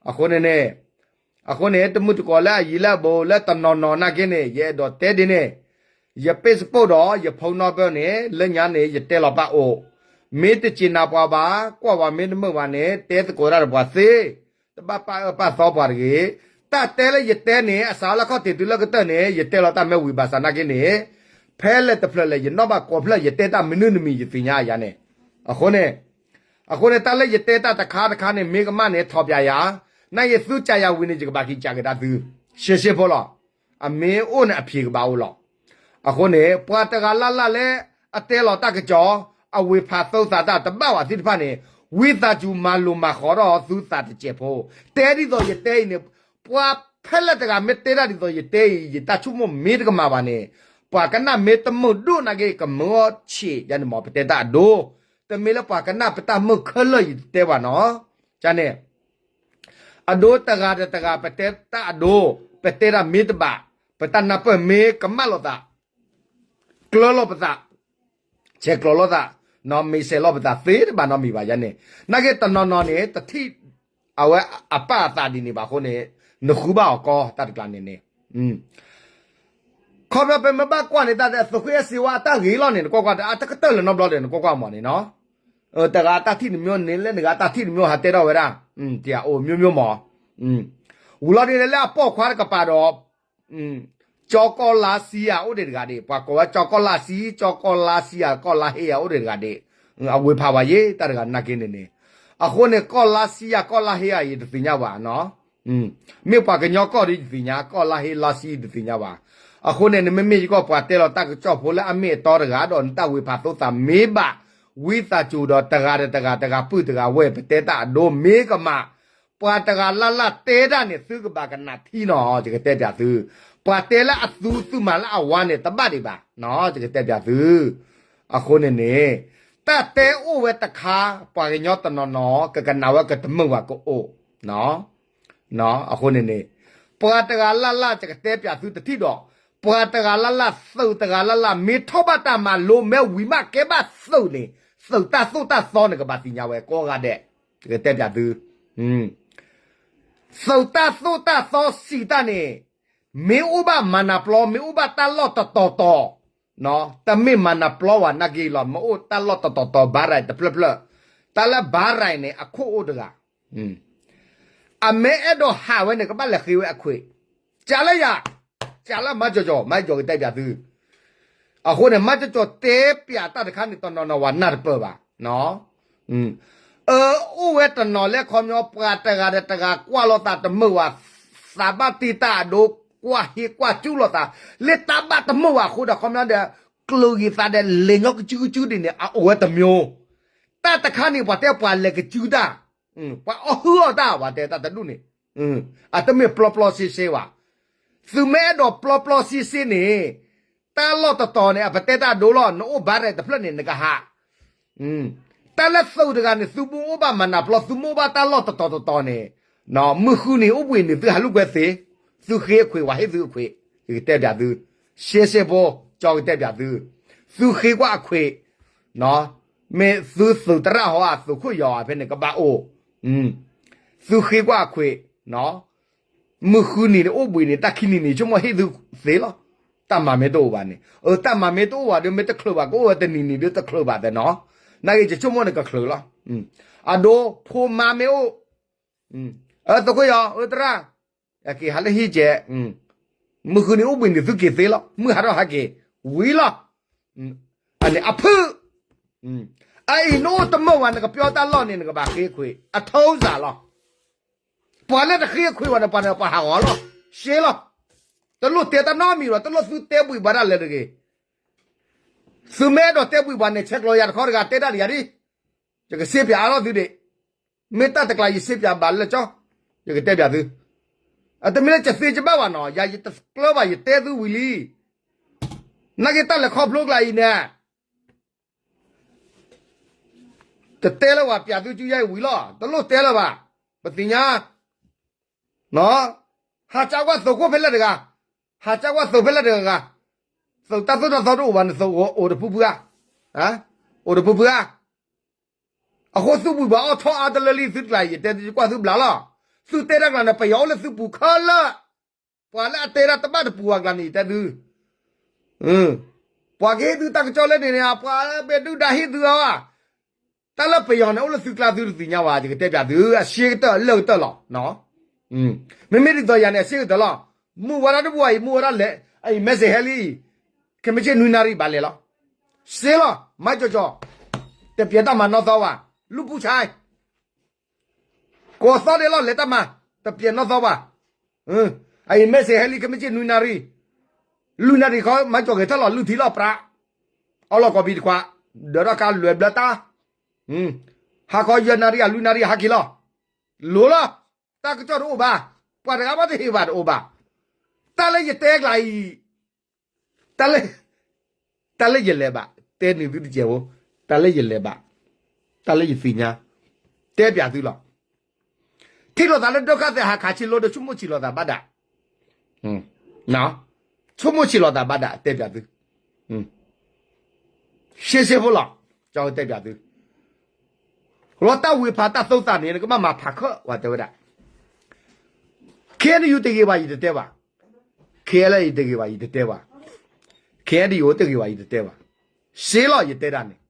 အဃိန့ၣ်န့ၣ်, အဃိန့ၣ် တမုၢ်တကိးလၢအယံၤလၢအဘူးလၢတနီၤနီၤနာ်က့န့ၣ် ယအဲၣ်ဒိးတဲဒ်န့ၣ်, ယ Facebook ဒီးယ phone number န့ၣ် လၢညါန့ၣ် ယတဲလီၤပၢ်အိၣ်, မ့ၢ်တစံးနၤပှၤဘၣ်, ကွၢ်ပှၤမ့ၢ်တမုာ်ဘၣ်န့ၣ် တဲသကိးတၢ်ဒီးပှၤသ့, တဘၣ်ပာ်အၢပာ်သီပှၤတဂ့ၤ. တၢ်တဲလၢယတဲန့ၣ် အစးလၢခီၣ်ထံးတုၤလၢကတၢၢ်န့ၣ် ယတဲလီၤတၢ်မ့ၢ်ဝံၤဘၣ်ဆၣ်နာ်က့န့ၣ်, ဖဲလဲၣ်တဖျၢၣ်လဲၣ် ယနီၣ်ဘၣ်ကိးဖျၢၣ် ယတဲတၢ်မနုၤတမံၤ ယသ့ၣ်ညါယၤန့ၣ်. အဃိန့ၣ်, အဃိန့ၣ် တၢ်လၢယတဲတၢ်တခါတခါန့ၣ် မ့ၢ်ကမၣ်န့ၣ် ထီၣ်ပၠးယၤ, နာ်က့သုကၠးယၤဝံၤန့ၣ် ယကဘၣ်က့ၤကၠးကဒါသု, ရှဲရှဲဖိလီၤ. အမ့ၢ်အိၣ်န့ၣ်အဖံးကဘၣ်အိၣ်လီၤ. အဃိန့ၣ် ပှၤတဂၤလၢ်လၢ်လၢအတဲလီၤတၢ်ကစီၣ်, အဝ့ၢ်ဖးသိသးတၢ်တဘၣ်ဝဲသ့ၣ်တဖၣ်န့ၣ်, ဝံသးစူၤမၤလိၤမၤဃီၤထီၣ်သုသးတစဲးဖိ, တဲဒ်သိးယတဲအံၤန့ၣ်, ပှၤဖဲလဲၣ်တဂၤမ့ၢ်တဲတၢ်ဒ်သိးယတဲအံၤ ယတၢ်ဆိကမိၣ်မ့ၢ်တကမၣ်ဘၣ်န့ၣ်, ပှၤကနၣ်မ့ၢ်တမုာ်ဒိၣ်နာ်က့ ကမုာ်အီၤဆံးယၤန့ၣ်မ့ၢ် ပတဲတၢ်အဒိ, တမ့ၢ်လၢပှၤကနၣ်ပတၢ်မုာ်ခဲလၢာ်ယတတဲဘၣ်နီၤ, ကန့ၣ် အဒိတဂၤဒီးတဂၤ ပတဲတၢ်အဒိ, ပတဲတၢ်မ့ၢ်တဘၣ်, ပတၢ်နၢ်ပၢၢ်မ့ၢ်ကမၣ်လိာ်သး, ကျၢၤလိာ်ပသး, ဆဲးကျိးလိာ်သး, မ့ၢ်စဲးလိာ်ပသးသ့တဘၣ်နီတမံၤဘၣ်ယၤန့ၣ်, နာ်က့တနီၤနီၤန့ၣ် တထံၣ်အဝဲအပၢ်အသးဒ်န့ၣ်ဘၣ်အဃိန့ၣ်, နဃုဘၣ်အီၤကီတၢ်တကျါန့ၣ်န့ၣ် ခီဖျိပမ့ၢ်ဘၣ်ကွၢ်န့ၣ် တၢ်သုးဃ့အစံးဝဲအတၢ်ဂ့ၤလီၤန့ၣ် နကွၢ်ကွၢ် တၢ်တကတၢၢ်လၢၤနီတဘျီဒီး နကွၢ်ကွၢ်မ့ၢ်န့ၣ်နီၤ, တဂၤအတၢ်ထံၣ်တမျိုးန့ၣ် လၢနဂၤအတၢ်ထံၣ်တမျိုးဟးတဲထီၣ်ဝဲဒၣ်, တအိၣ်မျိုးမျိုးမ့ၢ်, ဝံၤလီၤဒ်န့ၣ် လၢအပိာ်ခွါတကပၤဒီး ကၠီကီၢ်လါစံယၤအိၣ်ဒံးတဂၤဒံး, ပှၤကိးဝဲကၠီကီၢ်လါစံ, ကၠီကီၢ်လါစံယၤ, ကီၢ်လါဟ့ယၤအိၣ်ဒံးတဂၤဒံး, အဝ့ၢ်ဖးဝဲယဲ တၢ်တဂၤနာ်က့န့ၣ်န့ၣ်, အဃိန့ၣ် ကီၢ်လါစံယၤ ကီၢ်လါဟ့ယၤ ယတသ့ၣ်ညါဘၣ်နီၤ, မ့ၢ်ပှၤကညီကီၢ်ဒီးယသ့ၣ်ညါ, ကီၢ်လါဟ့လါစံယၤတသ့ၣ်ညါဘၣ်, အဃိန့ၣ် နမ့မ့ၢ်ယကီၢ်ပှၤတဲလီၤတၢ်ကစီၣ်ဖိလၢအမ့ၢ်အတီတဂၤဒီး နတၢ်ဝ့ၢ်ဖးသိသးမ့ၢ်ဘၣ်, ဝံသးစူၤဒီးတဂၤဒီးတဂၤ တဂၤပုၢ်တဂၤဝဲၢ် ပတဲတၢ်အဒိမ့ၢ်ကမၣ်, ပှၤတဂၤလၢ်လၢ်တဲတၢ်န့ၣ် သုကဘၣ်ကနၣ်ထံနီၤ ယကတဲပၠးသု, ပှၤတဲလၢအသူသုမၤလၢအဝါန့ၣ် တဘၣ်ဒံးဘၣ်, ယကတဲပၠးသု, အဃိန့ၣ်န့ၣ်, တၢ်တဲအိၣ်ဝဲတခါ, ပှၤကညီတနီၤနီၤ ကကနၣ်ဝဲကတမုာ်ဘၣ်ကအိၣ်, အဃိန့ၣ်န့ၣ်, ပှၤတဂၤလၢ်လၢ် ယကတဲပၠးသုတထံၣ်ဒီး, ပှၤတဂၤလၢ်လၢ်သုးတဂၤလၢ်လၢ် မ့ၢ်ထီၣ်ဘၣ်တၢ်မၤလိ မ့ၢ်ဝံၤမးကဲဘၣ်သုးန့ၣ်, သုးတၢ်သိၣ်တၢ်သီန့ၣ် ကဘၣ်သ့ၣ်ညါဝဲကိးဂၤဒဲး, ယကတဲပၠးသု, သုးတၢ်သိၣ်တၢ်သီစံးတၢ်န့ၣ်, မ့ၢ်အိၣ်ဘၣ်မၤနၢၤပျီ မ့ၢ်အိၣ်ဘၣ်တၢ်လီၢ်တတီၤတီၤ, တမ့ၢ်မၤနၢၤပျီဝဲနာ်က့လီၤ မ့ၢ်အိၣ်တၢ်လီၢ်တတီၤတီၤ ဘၣ်ရဲၣ်တဖျၢၣ်ဖျၢၣ်, တၢ်လၢဘၣ်ရဲၣ်န့ၣ် အခိၣ်အိၣ်တဂၤ, အမ့ၢ်အဲၣ်ဒိးဟးဝဲန့ၣ် ကဘၣ်လဲၤဃ့ဝဲအခွံး, ကးလၢယၤ, ကးလၢမၤကၠီကၠီ မၤကၠီကတဲပၠးသု, အဃိန့ၣ် မၤကၠီကၠီတဲပၠးတၢ်တခါန့ၣ် တနီၤနီၤဝဲနၢ်တပၢၢ်ဘၣ်, အအိၣ်ဝဲတနီၤလၢခီပညီ ပှၤတဂၤဒီးတဂၤကွၢ်လိာ်သးတမုာ်ဘၣ်, သးဘၣ်တ့ၢ်တၢ်အဒိ ကွၢ်ဟ့ကွၢ်ကူလိာ်သး, လၢတၢ်ဘၣ်တမုာ်ဘၣ်အဃိဒီး ခီပညီဒီး ကျိၤဂံၢ်သးဒီး လဲၤညီကစုကစုဒ်န့ၣ် အအိၣ်ဝဲတမျိုး, တၢ်တခါန့ၣ် ပှၤတဲပှၤလဲၤကစုတၢ်, ပှၤအီၣ်ဟုၣ်အီၣ်တၢ် ပှၤတဲတၢ်တဒူၣ်န့ၣ်, အတမ့ၢ်ပျီပျီစ့စ့ဘၣ်, သုမ့ၢ်အဲၣ်ဒိးပျီပျီစ့စ့န့ၣ်, တၢ်လီၢ်တတီၤန့ၣ် အပတဲတၢ်ဒိလီၤ နအိၣ်ဘၣ်ရဲၣ်တဖျၢၣ်န့ၣ် နကဟး တၢ်လၢသုးတဂၤန့ၣ် သုမ့ၢ်အိၣ်ဘၣ်မၤနၢၤပျီ သုမ့ၢ်အိၣ်ဘၣ်တၢ်လီၢ်တတီၤတတီၤန့ၣ်, မုၢ်ဃုနံၤအိၣ်ဘှံးနံၤ သုဟးလူၤကွဲသ့, သုဃ့အခွံး ပှၤဟ့ၣ်သုအခွံး, ယကတဲပၠးသု, ရှဲရှဲဖိ ကၠီကတဲပၠးသု, သုဃ့ကွၢ်အခွံး, မ့ၢ်သုသုးတရၣ်ဟီဧါ သုးခိၣ်ယီၤဧါ ဖဲန့ၣ် ကဘၣ်အိၣ်, သုဃ့ကွၢ်အခွံး မုၢ်ဃုနံၤန့ၣ် အိၣ်ဘှံးနံၤ တၢ်ခံနံၤန့ၣ် ဆိကမိၣ်ဟ့ၣ်သုသ့လီၤ. တၢ်မၤမ့ၢ်တအိၣ်ဘၣ်န့ၣ်, တၢ်မၤမ့ၢ်တအိၣ်ဘၣ်ဒီး မ့ၢ်တချုးဘၣ် ကအိၣ်ဝဲတနံၤနံၤဒီးတချုးဘၣ်သ့ၣ်နီၤ, နာ်က့ ယဆိကမိၣ်န့ၣ် ကချုးလီၤ. အဒိ ဖိမါမ့ၢ်အိၣ်, သုးခိၣ်ယီၤ အၢ သရၣ်, က့ၤဟးလၢဟံၣ်ကဲ, မုၢ်ဃုနံၤအိၣ်ဘှံးနံၤ သုက့ၤသ့လီၤ. မုၢ်ဟးထီၣ်ဟဲက့ၤ, ဝံၤလီၤ. အန့ၣ်အဖုၣ်, အအံၤနအိၣ်တမုာ်ဘၣ် နကပျီတၢ်လီၢ်န့ၣ် နကဘၣ်ဃ့ခွံး အထီစၢ်လီၤ. ပှၤလၢတဃ့ခွံးဘၣ်န့ၣ် ပှၤန့ၣ် ပှၤဟးဂီၤလီၤ. ရှဲလီၤ. တလိၣ်တဲတၢ်နီတမံၤဘၣ်, တလိၣ်သုတဲဘှံးဘၣ်ဒၣ်လဲာ်တဂ့ၤ. သုမ့ၢ်အဲၣ်ဒိးတဲဘှံးဘၣ်န့ၣ် ဆဲးကျိးယၤတခီတဂၤ တဲတၢ်ဒီးယၤဒ်, ယကစ့ပၠးအါထီၣ်သုဒံး. မ့ၢ်တၢ်တကျါ ယစ့ပၠးဘၣ်လၢကၠီ, ယကတဲပၠးသု. အတမ့ၢ်လၢယသ့ယဘၣ်ဘၣ်နီၤ, ယၤယတကျၢၤဘၣ် ယတဲသုဝံၤလံ. နာ်က့ တၢ်လဲၤခီဖျိကျါအံၤန့ၣ် တတဲလၢၤဘၣ်, ပၠးသုစုယါအံၤဝံၤလီၤ. တလိၣ်တဲလၢၤဘၣ်. ပသ့ၣ်ညါ, ဟးကးကွၢ်သုးခိၣ်ဖဲလဲၣ်တဂၤ, ဟးကးကွၢ်သုးဖဲလဲၣ်တဂၤ, သုးတၢ်သိၣ်တၢ်သီတအိၣ်ဘၣ်န့ၣ် သုးအိၣ်တပူၤပူၤဧါ, အိၣ်တပူၤပူၤဧါ. အဃိသုဘှံးဘၣ်အီၣ်ထီၣ်အါတလၢလံ သုတကျါ ယတဲသုကွၢ်သုဘျးလီၤ. သုတဲတၢ်ကျါန့ၣ် ပယီၤအိၣ်လၢသုပူၤခဲလၢာ်. ပှၤလၢအတဲတၢ်တဘၣ်တပူၤဘၣ်ကျါန့ၣ် ယတဲသု, ပှၤကဟ့ၣ်သုတၢ်ကစီၣ်လၢန့ၣ်န့ၣ် ပှၤဘဲဒုၣ်ဒါဟ့ၣ်သုအီၤ, တၢ်လၢပယီၤန့ၣ် အိၣ်လၢသုကျါသုတသ့ၣ်ညါဘၣ်, ယကတဲပၠးသု အရှဲကတၢၢ်အလၢာ်ကတၢၢ်လီၤ. မ့မ့ၢ်ဒ်သိးယၤန့ၣ် အရှဲကတၢၢ်လီၤ. မုၢ်ဝဲဒၣ်တဘူၣ်အံၤ မုၢ်ဝဲဒၣ်လဲၣ်, အံၤ message ဟဲလံအံၤ, ခဲမုၢ်ဆ့ၣ်နွံနၣ်ရံၣ်ဘၣ်လဲၤလီၤ. စ့လီၤ မၤကၠီကၠီ, တပျဲတၢ်မၤနီၢ်သီဘၣ်, လူၢ်ပူၤဆါ ကိးသီဒဲးလီၤ လဲၤတၢ်မၤ, တပျဲနီၢ်သီဘၣ်. အအံၤ message ဟဲလံ ခဲမုၢ်ဆ့ၣ်နွံနၣ်ရံၣ်, လွံၢ်နၣ်ရံၣ်ခီ မၤကၠီက့ၤထီၣ်လီၤ လုၢ်ထံလီၤပြး, အီလီၤကီးပံၤတခွး, ဒၢးထီၣ်ကါလွဲၢ်ဘျၢတၢ်, ဟါခီယဲၢ်နၣ်ရံၣ် အလွံၢ်နၣ်ရံၣ် ဟးက့ၤလီၤ. လိၤလီၤ, တၢ်ကစီၣ်တအိၣ်ဘၣ်, ပှၤတဂၤဘၣ်တဟ့ၣ်ဘၣ်တအိၣ်ဘၣ်. တၢ်လၢယတဲကျါအံၤ တၢ်လၢ တၢ်လၢယလဲၤဘၣ်, တဲန့ၢ်သုတစဲးဖိ, တၢ်လၢယလဲၤဘၣ်, တၢ်လၢယသ့ၣ်ညါ, တဲပၠးသုလီၤ. ထံၣ်လိာ်သးလၢဒုက္ခသည်ဟးခးဆံလိၤဒီး ဆိကမိၣ်ဆံးလိာ်သးဘၣ်ဒၣ်, ဆိကမိၣ်ဆံးလိာ်သးဘၣ်ဒၣ် တဲပၠးသု, ရှဲရှဲဖိလီၤ, ကတဲပၠးသု. လီၤတၢ်ဝ့ၤဖးတၢ်သိသးန့ၣ် နကဘၣ်မၤဖးခၢၣ် ပှၤတဲဝဲဒၣ် ခ့နယူ တဂ့ၤဘၣ် ယတတဲဘၣ်, ခ့လၢ ယတဂ့ၤဘၣ် ယတတဲဘၣ်, ခ့ဒယိ တဂ့ၤဘၣ် ယတတဲဘၣ်, ရှဲလီၤ ယတဲဒၣ်န့ၣ်,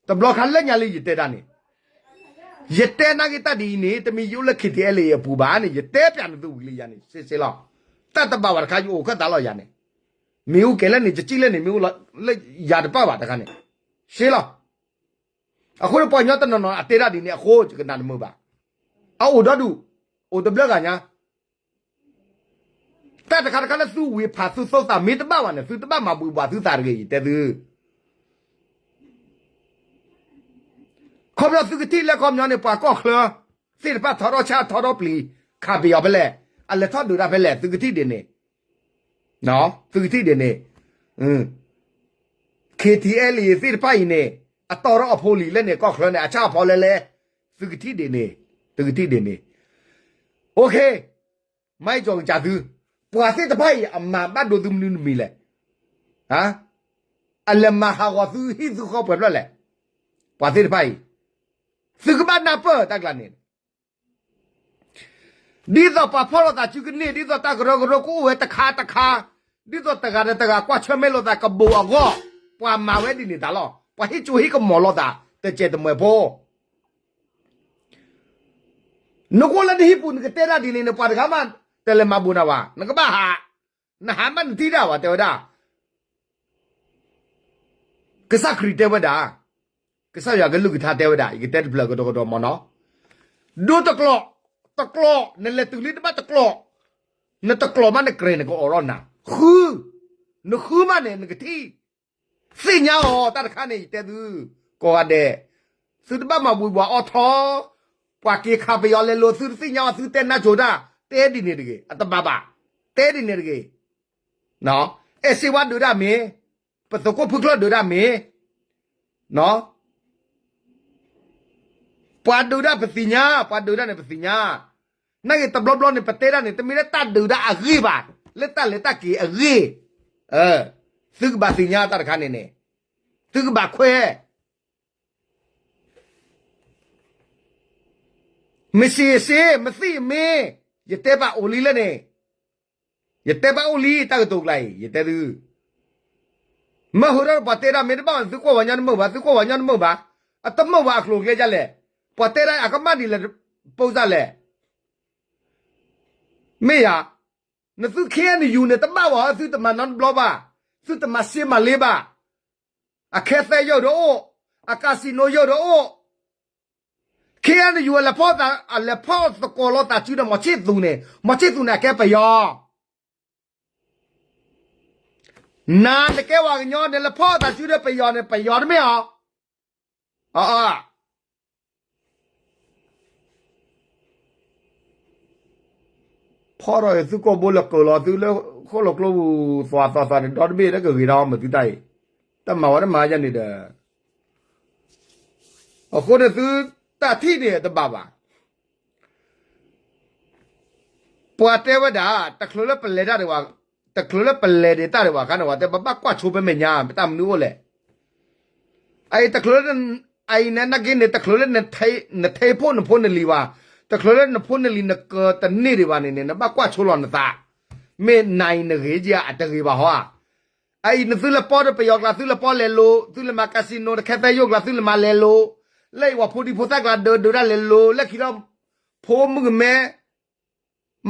တဘျီခါလၢညါလံ ယတဲဒၣ်န့ၣ်, ယတဲနာ်က့ၤတၢ်ဒ်အံၤန့ၣ် တမ့ၢ်ယအိၣ်လၢ ခ့ထံအဲလ်အ့ အပူၤဘၣ်န့ၣ် ယတဲပၠးနသုဝံၤလံယၤန့ၣ် ရှဲရှဲလီၤ. တၢ်တဘၣ်ဘၣ်တခါ ယအိၣ်ခၢၣ်သးလီၤယၤန့ၣ်, မ့ၣ်အူကဲၤလၢန့ၣ် ယစံၣ်လၢန့ၣ် မ့ၣ်အူလၢယၤတပၣ်ဘၣ်တခါန့ၣ်, ရှဲလီၤ. အဃိန့ၣ်ပှၤကညီတနီၤနီၤအတဲဒၣ်ဒ်န့ၣ်အဃိ ယကနၣ်တမုာ်ဘၣ်, အအိၣ်ဒီဒူၣ်, အိၣ်တဘျၢဂၤညါ တၢ်တခါတခါလၢသုဝ့ၤဖးသုသိသးမ့ၢ်တဘၣ်ဘၣ်န့ၣ် သုတဘၣ်မၤဘှံးဘှီးသုသးတဂ့ၤ ယတဲသု, ခီဖျိသုကထံၣ်လၢခီပညီန့ၣ် ပှၤကီၢ်ချၢ သ့ၣ်တဖၣ်ထီထီၣ်ဆၣ်ထီထီၣ်ပျံၤ ခးပယီၤဖဲလဲၣ်, အလဲၤထီၣ်ဒုးတၢ်ဖဲလဲၣ် သုကထံၣ်ဒ်န့ၣ်, သုကထံၣ်ဒ်န့ၣ်, ခ့ထံအဲလ်အ့ သ့ၣ်တဖၣ်အံၤန့ၣ် အတီထီၣ်အဖိလံၤလၢန့ၣ် ကီၢ်ချၢန့ၣ် အဆၣ်အဖီလဲၣ်လဲၣ်, သုကထံၣ်ဒ်န့ၣ်, သုကထံၣ်ဒ်န့ၣ်, မ့ၢ်ကၠီကစၢ်သု, ပှၤသ့ၣ်တဖၣ်အံၤ အမၤဘၣ်ဒိသုမနုၤတမံၤလဲၣ်, အလဲၤမၤဟးဂီၤသုဟံၣ်သုဃီပှဲၤဖျၢၣ်လဲၣ်, ပှၤသ့ၣ်တဖၣ်အံၤ, သုကဘၣ်နၢ်ပၢၢ်တၢ်ကျါန့ၣ် ဒ်သိးပှၤဖီၣ်လိာ်သးစုကန့ၢ် ဒ်သိးတၢ်ကရၢကရိကအိၣ်ဝဲတခါတခါ, ဒ်သိးတဂၤဒီးတဂၤကွၢ်ဆၢၣ်မဲာ်လိာ်သးကဘိးအဂီၢ်, ပှၤမၤဝဲဒ်န့ၣ်တၢ်လီၤ. ပှၤဟ့ၣ်ကၠိဟ့ၣ်ကမီၤလိာ်သး တစဲးတမှဲၤဖိ နကအိၣ်လၢနဟံၣ်ပူၤ နကတဲတၢ်ဒ်န့ၣ်န့ၣ် ပှၤတဂၤမး တလဲၤမၤဘိးနၤဘၣ်, နကဘၣ်ဟး, နဟးမးနထံၣ်တၢ်ဘၣ် တဲဝဲဒၣ် ကစၢ်ခရံာ်တဲဝဲဒၣ်, ကစၢ်ယွၤကလုၢ်ကထါတဲဝဲဒၣ် ယကတဲတဖျၢၣ်ကဒီးကဒီးမ့ၢ်နီၤ, ဒိတကျိာ်, တကျိာ်, နလဲၤတုၤလံတဘၣ်တကျိာ်, နတကျိာ်မးနကြဲးနကအိးထီၣ်နၤ, ဃု, နဃုမးန့ၣ် နကထံၣ်, သ့ၣ်ညါအီၤတၢ်တခါန့ၣ် ယတဲသု, ကိးဂၤဒဲး, သုတဘၣ်မၤဘှံးဘှီးအီထီ, ပှၤက့ၤခးပယီၤလဲၤလိာ် သုတသ့ၣ်ညါအီၤ သုတဲနါစိၤတၢ်, တဲဒ်န့ၣ်တဂ့ၤ, အတဘၣ်ဘၣ်, တဲဒ်န့ၣ်တဂ့ၤ အဲၣ်စ့ဝါဒုးတၢ်မ့ၢ်, ပသုးခိၣ်ဖုချၢၣ်ဒုးတၢ်မ့ၢ်, ပှၤဒုးတၢ်ပသ့ၣ်ညါ, ပှၤဒုးတၢ်န့ၣ်ပသ့ၣ်ညါ, နာ်က့ၤတဘျီဘျီန့ၣ် ပတဲဒၣ်န့ၣ် တမ့ၢ်လၢတၢ်ဒုးတၢ်အဂ့ၢ်ဘၣ်, လၢတၢ်လဲၤတၢ်က့ၤအဂ့ၢ်, သုကဘၣ်သ့ၣ်ညါတၢ်တခါန့ၣ်န့ၣ်, သုကဘၣ်ခွဲး မ့ၢ်စ့စ့ မ့ၢ်သ့ၣ်မ့ၢ်, ယတဲပာ်အိၣ်လံလၢန့ၣ်, ယတဲပာ်အိၣ်လံတၢ်ကတိၤကျါအံၤ ယတဲသု, မ့ၢ်ဟၢထီၣ်ပှၤတဲဒၣ်မ့ၢ်တဘၣ် သုကွၢ်ဝဲညီနမုာ်ဘၣ် သုကွၢ်ဝဲညီနမုာ်ဘၣ်, အတမုာ်ဘၣ်အကျိၤအကျဲဒ်လဲၣ်, ပှၤတဲဒၣ်အကမၣ်ဒ်လဲၣ်, ပိစၢ်လဲၣ်, မ့ၢ်ယၤ, နသု ခ့ၣ်အဲၣ်ယူၣ် န့ၣ် တဘၣ်ဘၣ် သုတမၤနီတဘျီဘၣ်, သုတမၤစ့မၤလ့ဘၣ်, အခဲသဲယိာ်ဒီးအိၣ်, အcasinoယိာ်ဒီးအိၣ်, ခ့ၣ်အဲၣ်ယူၣ် အလဲၤဖီၣ်သကိးလိာ်သးစုဒီး မီၤဆ့ၣ်သူန့ၣ်, မီၤဆ့ၣ်သူန့ၣ် အကဲပယီၤ, နၤနကဲပှၤကညီ နလဲၤဖီၣ်သးစုဒီးပယီၤန့ၣ် ပယီၤတမ့ၢ်အီၤ, အ ဖီၣ်ထီၣ်သုကိာ်ဘိလဲၤကၢၤလီၤသုလၢဃိၣ်လီၤကျိပူၤ သွးသွးသွးန့ၣ် ဒီတဘ့ၣ်လၢကဂ့ၤဒီးမုာ်သုတၢ်အံၤ, တၢ်မၤဝဲတမၤယၤန့ၣ်ဒီး, အဃိန့ၣ်သုတၢ်ထံၣ်န့ၣ်တဘၣ်ဘၣ်, ပှၤတဲဝဲဒၣ် တချုးလၢပလဲၤတၢ်ဒံးဘၣ်, တချုးလၢပလဲၤဒံးတၢ်ဒံးဘၣ်အခါန့ၣ် ပှၤတဲပဘၣ်ကွၢ်ဆိဖဲမဲာ်ညါ ပတၢ်မနုၤအိၣ်လဲၣ်, အအံၤတချုးလၢ အအံၤန့ၣ် နာ်က့န့ၣ် တချုးလၢ နထဲဖိနဖိနလံၤဘၣ်, တချုးလၢနဖိနလံၤနကတန့ၢ်ဒံးဘၣ်န့ၣ်န့ၣ် နဘၣ်ကွၢ်ဆိလီၤနသး, မ့ၢ်နၤအံၤနဂ့ၤက့ၤအတဂ့ၤဘၣ်ဟီဧါ, အအံၤနသုလဲၤပီဒီးပယီၤကျါ သုလဲၤပီလဲၤလိၤ, သုလဲၤမၤcasino တခဲသဲယိာ်ကျါ သုလဲၤမၤလဲၤလိၤ, လၢအံၤပှၤဖိဒံဖိသၣ်ကျါဒုးဒုးတၢ်လဲၤလိၤ, လၢခံလီၤ ဖိမုၣ်ကမဲ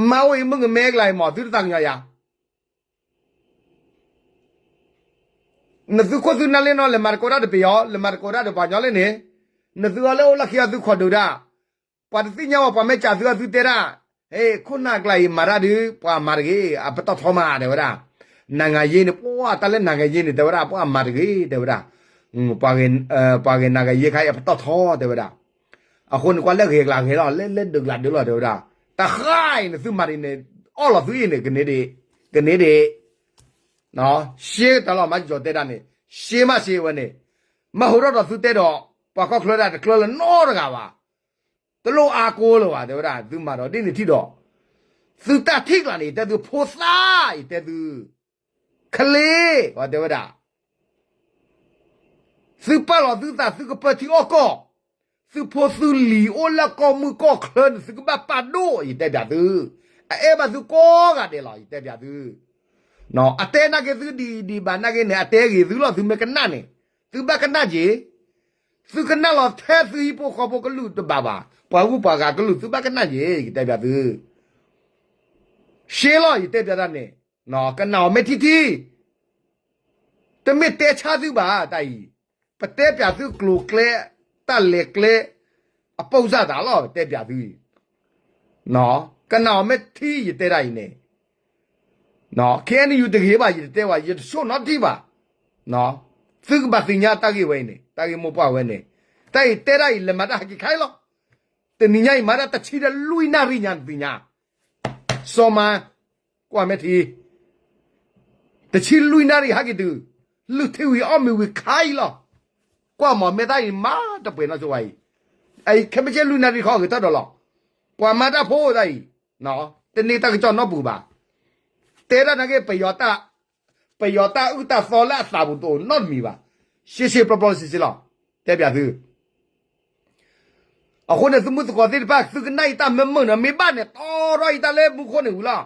မါအိၣ်အံၤမုၣ်ကမဲကျါအံၤမး သုတသးကညီၤယၤ, နသုခိၣ်သုနၢ်လၢနီၤ လဲၤမၤသကိးတၢ်ဒီးပယီၤ လဲၤမၤသကိးတၢ်ဒီးပှၤကညီလၢန့ၣ်, နသုအီၤလၢအိၣ်လၢခံအီၤသုခိးဒုးဒၣ်, ပှၤတသ့ၣ်ညါဝဲ ပှၤမ့ၢ်စံးသုအီၤသုတဲဒၣ်, ဟ့ၣ် ခိၣ်နၢ်ကျါအံၤမၤတၢ်ဒုး ပှၤမၤတဂ့ၤ အပတီၢ်ထီမး တဲဝဲဒၣ်, နၤဂၤယ့န့ၣ် ပှၤတၢ်လၢနၤဂၤယ့န့ၣ် တဲဝဲဒၣ် ပှၤမၤတဂ့ၤ တဲဝဲဒၣ်, ပှၤဂ့ၤနၤဂၤယ့ခါအံၤ အပတီၢ်ထီ တဲဝဲဒၣ်, အဃိန့ၣ်ကွၢ်လၢဂ့ၤကျါဂ့ၤလီၤ လၢလၢဒုးကျါဒုးလီၤ တဲဝဲဒၣ်, တဃၣ်အံၤနသုမၤဒ်န့ၣ် အီၣ်လီၤသုအံၤန့ၣ် ကန့ၢ်ဒံး, ကန့ၢ်ဒံး ရှဲတၢ်လီၤ မၤကၠီၤတဲဒၣ်န့ၣ်, ရှဲမးရှဲဝဲန့ၣ်, မ့ၢ်ဟိထီၣ်ဒီးသုတဲဒီး, ပှၤကီၢ်ချၢဒၣ်တချၢလၢနီတဂၤဘၣ်, တလိၣ်အါကိလၢၤဘၣ် တဲဝဲဒၣ် သုမၤဒီးဒ်န့ၣ်ထံၣ်ဒီး, သုတၢ်ထံၣ်ကျါန့ၣ် ယတဲသုဖိသၣ် ယတဲသု, ခလ့, တဲဝဲဒၣ် သုပာ်လီၤသုသးသုကပၢထံအီၣ်ကီၢ်, သုဖိသုလံၤအိၣ်လၢကီၢ်မုၢ်ကီၢ်ချၢန့ၣ် သုကဘၣ်ပာ်ဒိၣ် ယတဲပၠးသု, အအဲၣ်ဘၣ်သုကိးဂၤဒဲးလီၤ ယတဲပၠးသု, အတဲနာ်က့သုဒံးဒံးဘၣ်နာ်က့န့ၣ် အတဲဂ့ၤသုလီၤ သုမ့ၢ်ကနၣ်န့ၣ်, သုဘၣ်ကနၣ်က့ၤ, သုကနၣ်လီၤထဲသုဟံၣ်ဖိဃီဖိကလုာ်တဘၣ်ဘၣ်, ပှၤဂုၤပှၤဂၤကလုာ်သုဘၣ်ကနၣ်က့ၤ ယတဲပၠးသု ရှဲလီၤ ယတဲပၠးတၢ်န့ၣ်, ကနၣ်အီၤမ့ၢ်ထံထံ, တမ့ၢ်တဲဆါသုဘၣ်တၢ်အံၤ, ပတဲပၠးသုကျိၤကျဲ, တၢ်လဲၤကျဲ, အပိၢ်စၢ်တၢ်လီၤ ပတဲပၠးသုအံၤ, ကနၣ်အီၤမ့ၢ်ထံ ယတဲတၢ်အံၤန့ၣ်, ခဲအံၤနယူၤတဂ့ၤဘၣ် ယတတဲဘၣ် ယတဆိနီတထံၣ်ဘၣ်, သုကဘၣ်သ့ၣ်ညါတၢ်ဂ့ၢ်ဝဲအံၤန့ၣ် တၢ်ဂ့ၢ်မိၢ်ပှၢ်ဝဲန့ၣ်, တၢ်အံၤတဲတၢ်အံၤ လဲၤမၤတၢ်ဟဲက့ၤခါအံၤလီၤ, တနံၤညါအံၤမၤတၢ်တဆံဒီးလွံၢ်နၣ်ရံၣ်ညါ နသ့ၣ်ညါ စီၤမၤ, ကွၢ်မဲာ်ထံ, တဆံလွံၢ်နၣ်ရံၣ်ဟဲက့ၤတုၤ, လုၢ်ထံဝံၤအီၣ်မ့ၤဝံၤခါအံၤလီၤ, ကွၢ်မၤမဲာ်တၢ်အံၤမၤတပှဲၤနီၢ်ဆိဝဲအံၤ, အခဲမ့ၢ်ဆ့လွံၢ်နၣ်ရံၣ်ခီဂ့ၤထီၣ်ဒီးလီၤ, ပှၤမၤတၢ်ဖိတၢ်အံၤ, တန့ၢ်တၢ်ကစီၣ်နီတပူၤဘၣ်, တဲဒၣ်နာ်က့ ပယီၤတၢ်အုၣ်တၢ်သီလၢအသးပူၤတအိၣ်နီတမံၤဘၣ်, ရှဲရှဲပျီပျီစံစ့လီၤ, တဲပၠးသု အဃိန့ၣ် သုမုၢ်သကိးသ့ၣ်တဖၣ် သုကနၣ်အံၤတၢ်မ့ၢ်မုာ်န့ၣ် မ့ၢ်ဘၣ်န့ၣ် တီထီၣ်အံၤတၢ်လၢမူခိၣ်န့ၣ်ဝံၤလီၤ,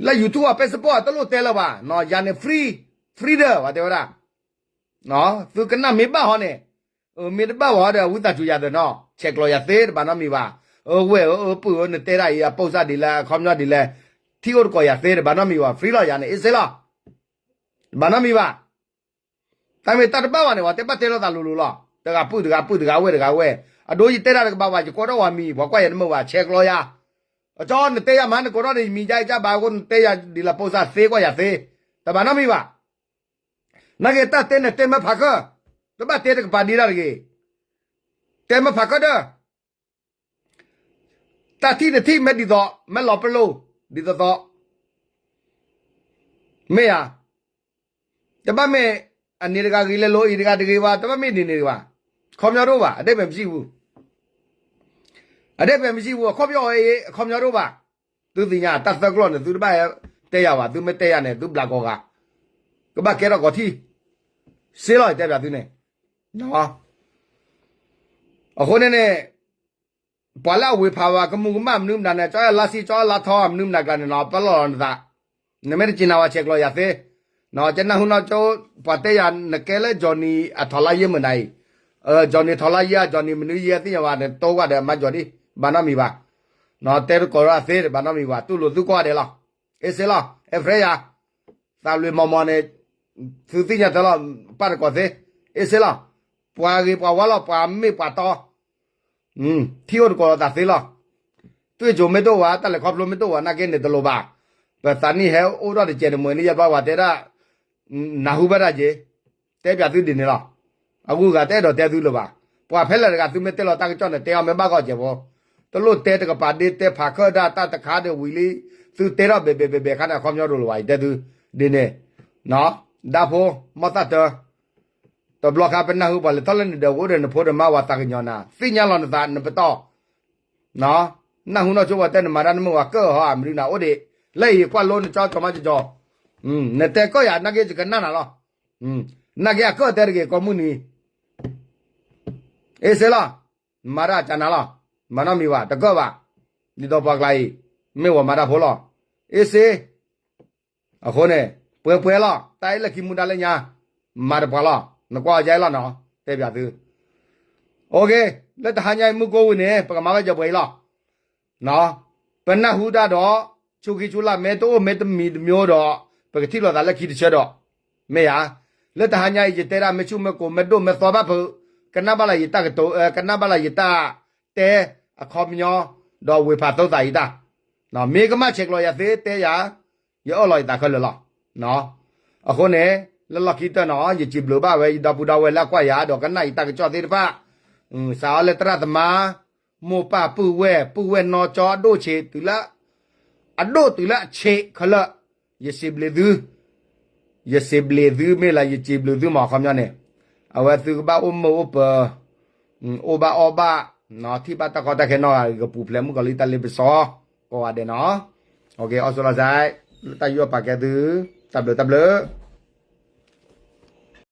လၢ YouTube အ Facebook အတလိၣ်တဲလၢၤဘၣ်, ယၤန့ၣ် free, freedom ဝဲတဲဝဲဒၣ်, သုကနၣ်မ့ၢ်ဘၣ်ဟီန့ၣ်, မ့ၢ်တဘၣ်ဝဲဒီး ဝံသးစူၤယၤသ့နီၤ ဆဲးကျိးယၤသ့တဘၣ်နီတမံၤဘၣ်, အဝဲၢ်ဧၢ အပုၢ်ဧၢ နတဲဒၣ်အံၤ အပိၢ်စၢ်ဒ်လဲၣ် အခီပညီဒ်လဲၣ်, ထံၣ်အိၣ်တကိးယၤသ့တဘၣ်နီတမံၤဘၣ် free လီၤ ယၤန့ၣ် အ့စ့လီၤ, တဘၣ်နီတမံၤဘၣ် တၢ်မ့ၢ်တၢ်တဘၣ်ဘၣ်န့ၣ် ပှၤတဲဘၣ်တဲလိာ်သးလိၤလိၤလီၤ, တဂၤပုၢ်တဂၤပုၢ်တဂၤဝဲၢ်တဂၤဝဲၢ်, အဒိယတဲတၢ်တကပၤဘၣ် ယကိးထီၣ်ဝဲမံၤ ပှၤကွၢ်ယၤတမုာ်ဘၣ် ဆဲးကျိးယၤ, အကၠီ နတဲယၤမး နကိးထီၣ်န့ၣ် မံၤကၢ်အကၢ်ဘၣ်အဃိ နတဲယၤဒ်လဲၣ်ပိၢ်စၢ်သ့ကွၢ်ယၤသ့, တဘၣ်နီတမံၤဘၣ်, နာ်က့တၢ်တဲန့ၣ် တဲမ့ၢ်ဖးကၢၢ်, တဘၣ်တဲတကပၤဒံးဒၣ်တဂ့ၤ, တဲမ့ၢ်ဖးကၢၢ်ဒီး တၢ်ထံၣ်နထံၣ်မ့ၢ်ဒ်သိး မ့ၢ်လီၤပလိာ် ဒ်သိးသိး, မ့ၢ်ဧါ, တဘၣ်မ့ၢ်အန့ၣ်တဂၤဂ့ၤလဲၤလိၤအံၤတဂၤတဂ့ၤဘၣ် တဘၣ်မ့ၢ်ဒ်န့ၣ်တဂ့ၤဘၣ်, ခီပညီတအိၣ်ဘၣ် အဒဲၣ်ပဲမစံၣ်ပူၤ, အဒဲၣ်ပဲမစံၣ်ပူၤ အခီပညီအံၤ အခီပညီတအိၣ်ဘၣ်, သုသ့ၣ်ညါ တၢ်သၢကျီၢ်န့ၣ် သုတဘၣ်တဲယၤဘၣ် သုမ့ၢ်တဲယၤန့ၣ် သုဘျးကီၢ်ဂၤ, ကဘၣ်ကဲထီၣ်ကီၢ်ထံၣ်, စ့လီၤ ယတဲပၠးသုန့ၣ် အဃိန့ၣ်န့ၣ် ပှၤလၢအဝ့ၤဖးဝဲ ကမူၤကမၣ်မနုၤမတၤန့ၣ် ကၠီအလါစံ ကၠီအလါထီမနုၤမတၤကျါန့ၣ်နီၤ ပလီၢ်လီၤနသး, နမ့ၢ်တစံးနၤဝဲဆဲးကျိးယၤသ့, ကနၢ်ဟူနီၢ်ကၠိ ပှၤတဲယၤ နကဲလၢ Johnny အထီၣ်လါယဲမုၢ်နၤအံၤ, Johnny ထီၣ်လါယဲ Johnny မနုၤယဲသ့ၣ်ညါဝဲန့ၣ် တိဝဲဒီးမၤကၠီၤဒံး ဘၣ်နီတမံၤဘၣ်, တဲတကိးဒီးသ့ဘၣ်နီတမံၤဘၣ် တူၢ်လိာ်သုကိးဂၤဒဲးလီၤ, အ့စ့လီၤ အဲၣ်ဖရဲယၤ သးလွံၢ်မီၢ်မီၢ်န့ၣ်, သုသ့ၣ်ညါတၢ်လီၤ ပာ်တကိးသ့, အ့စ့လီၤ, ပှၤဂ့ၤပှၤဝါလီၤ ပှၤမ့ၢ်ပှၤတီ, ထံၣ်အိၣ်တကိးလိာ်သးသ့လီၤ, တွ့ၣ်ကိၤမ့ၢ်တအိၣ်ဝဲ တၢ်လဲၤခီဖျိမ့ၢ်တအိၣ်ဝဲ နာ်က့န့ၣ်တလိၣ်ဘၣ်, ပသးနံၣ်ဟဲအိၣ်ထီၣ်တစဲးတမှဲၤန့ၣ် ယဘၣ်ဝဲတဲဒၣ်, နၢ်ဟူဘၣ်တၢ်က့ၤ, တဲပၠးသုဒ်န့ၣ်လီၤ, အဂုၤအဂၤတအဲၣ်ဒိးတဲသုလၢၤဘၣ်, ပှၤဖဲလဲၣ်တဂၤသုမ့ၢ်တဲလီၤတၢ်ကစီၣ်န့ၣ် တဲအီၤမ့ၢ်ဘၣ်ဂီၢ်စဲးဖိ, တလိၣ်တဲတကပၤဒ့တဲဖးခၢၣ်ဒၣ်တၢ်တခါဒီးဝံၤလံ, သုတဲထီၣ်ဘဲးဘဲးဘဲးဘဲးခါန့ၣ် အခီပညီတလိၣ်ဘၣ် ယတဲသု, ဒ်န့ၣ်, ဒၣ်ဖိ, မီၢ်သၣ်တၢ တဘျီခါပနၢ်ဟူပှၤလဲၤထီၣ်လၢနဒၢးအိၣ်ဒီးနဖိဒီးမါဝၤသးကညီၤနၤ သ့ၣ်ညါလီၤနသးနပတီၢ်, နၢ်ဟူနီၢ်ဆိပှၤတဲနမၤတၢ်နမုၢ်ဝၤကၢၢ်ဟီဧါ မနုၤနၤအိၣ်ဒံး, လၢအံၤကွၢ်လိနကၠီကၠီမါကၠီကၠီ, နတဲကၢၢ်ယၤနာ်က့ယကနၣ်နၤလီၤ, နာ်က့အကၢၢ်တဲတဂ့ၤကိးမုၢ်နံၤ, အ့စ့လီၤ, မၤတၢ်ကနၤလီၤ, မၤနီတမံၤဘၣ် တကၢၢ်ဘၣ်, ဒ်သိးပှၤကျါအံၤ, မ့ၢ်ဝဲမၤတၢ်ဖိလီၤ, အ့စ့ အဃိန့ၣ်, ပှဲၤပှဲၤလီၤ တၢ်အဲၣ်လၢခံမူဒါလၢညါ, မၤတပှၤလီၤ နကွၢ်အီၤယါအံၤလီၤနီၤ တဲပၠးသု, လၢတဟါညါအံၤမုၢ်ကိၢ်ဝံၤန့ၣ် ပကမၤဘၣ်ယီၤပှဲၤအံၤလီၤ, ပနၢ်ဟူတၢ်ဒီး, ဆူခံဆူလၢ်မ့ၢ်တအိၣ်မ့ၢ်တမံၤတမံၤဒီး, ပကထံၣ်လိာ်သးလၢခံတဆၢဒီး, မ့ၢ်ဧါ, လၢတဟါညါအံၤ ယတဲဒၣ်မ့ၢ်ဆူၣ်မ့ၢ်ကိၤ မ့ၢ်ဒိၣ်မ့ၢ်သီဘၣ်ဖုး, ကနၣ်ဘၣ်လၢယတၢ်ကတိၤ, ကနၣ်ဘၣ်လၢယတၢ်တဲအခီပညီ, ဒီးဝ့ၤဖးသိသးယတၢ်, မ့ၢ်ကမၣ်ဆဲးကျိးယၤသ့တဲယၤ, ယအၢၣ်လီၤယသးခဲလၢာ်လီၤ. အဃိန့ၣ် လၢလီၢ်ခံကတၢၢ်န့ၣ် ယစံးဘျုးဘၣ်ဝဲ ယဒီပုၢ်ဒီဝဲၢ်လၢအကွၢ်ယၤ ဒီးကနၣ်ယတၢ်ကစီၣ်သ့ၣ်တဖၣ်, စးအီၤလၢသရၣ်သမါ, မိၢ်ပၢ်ပုၢ်ဝဲၢ်, ပုၢ်ဝဲၢ်နီၢ်ကၠီ အဒိၣ်ဆံးတုၤလၢ, အဒိၣ်တုၤလၢအဆံးခဲလၢာ်, ယစံးဘျုးသု, ယစံးဘျုးသုမ့ၢ်လၢယစံးဘျုးသုမ့ၢ်အခီပညီန့ၣ်, အဝဲသုကဘၣ်အိၣ်မုာ်အိၣ်ပၢၤ, အိၣ်ဘၣ်အီၣ်ဘၣ်, ထံၣ်ဘၣ်တၢ်ကီတၢ်ခဲနီတဂၤ ကပူၤဖျဲးမုၣ်ကီၤလံၢ်တၢ်လ့ပစီ, ကိးဂၤဒဲးန့ၣ်, အိၣ်ဆိးလီၤစဲး, လၢတၢ်ယူးယီၣ်ပာ်ကဲသု, တၢ်ဘျုးတၢ်ဘျုး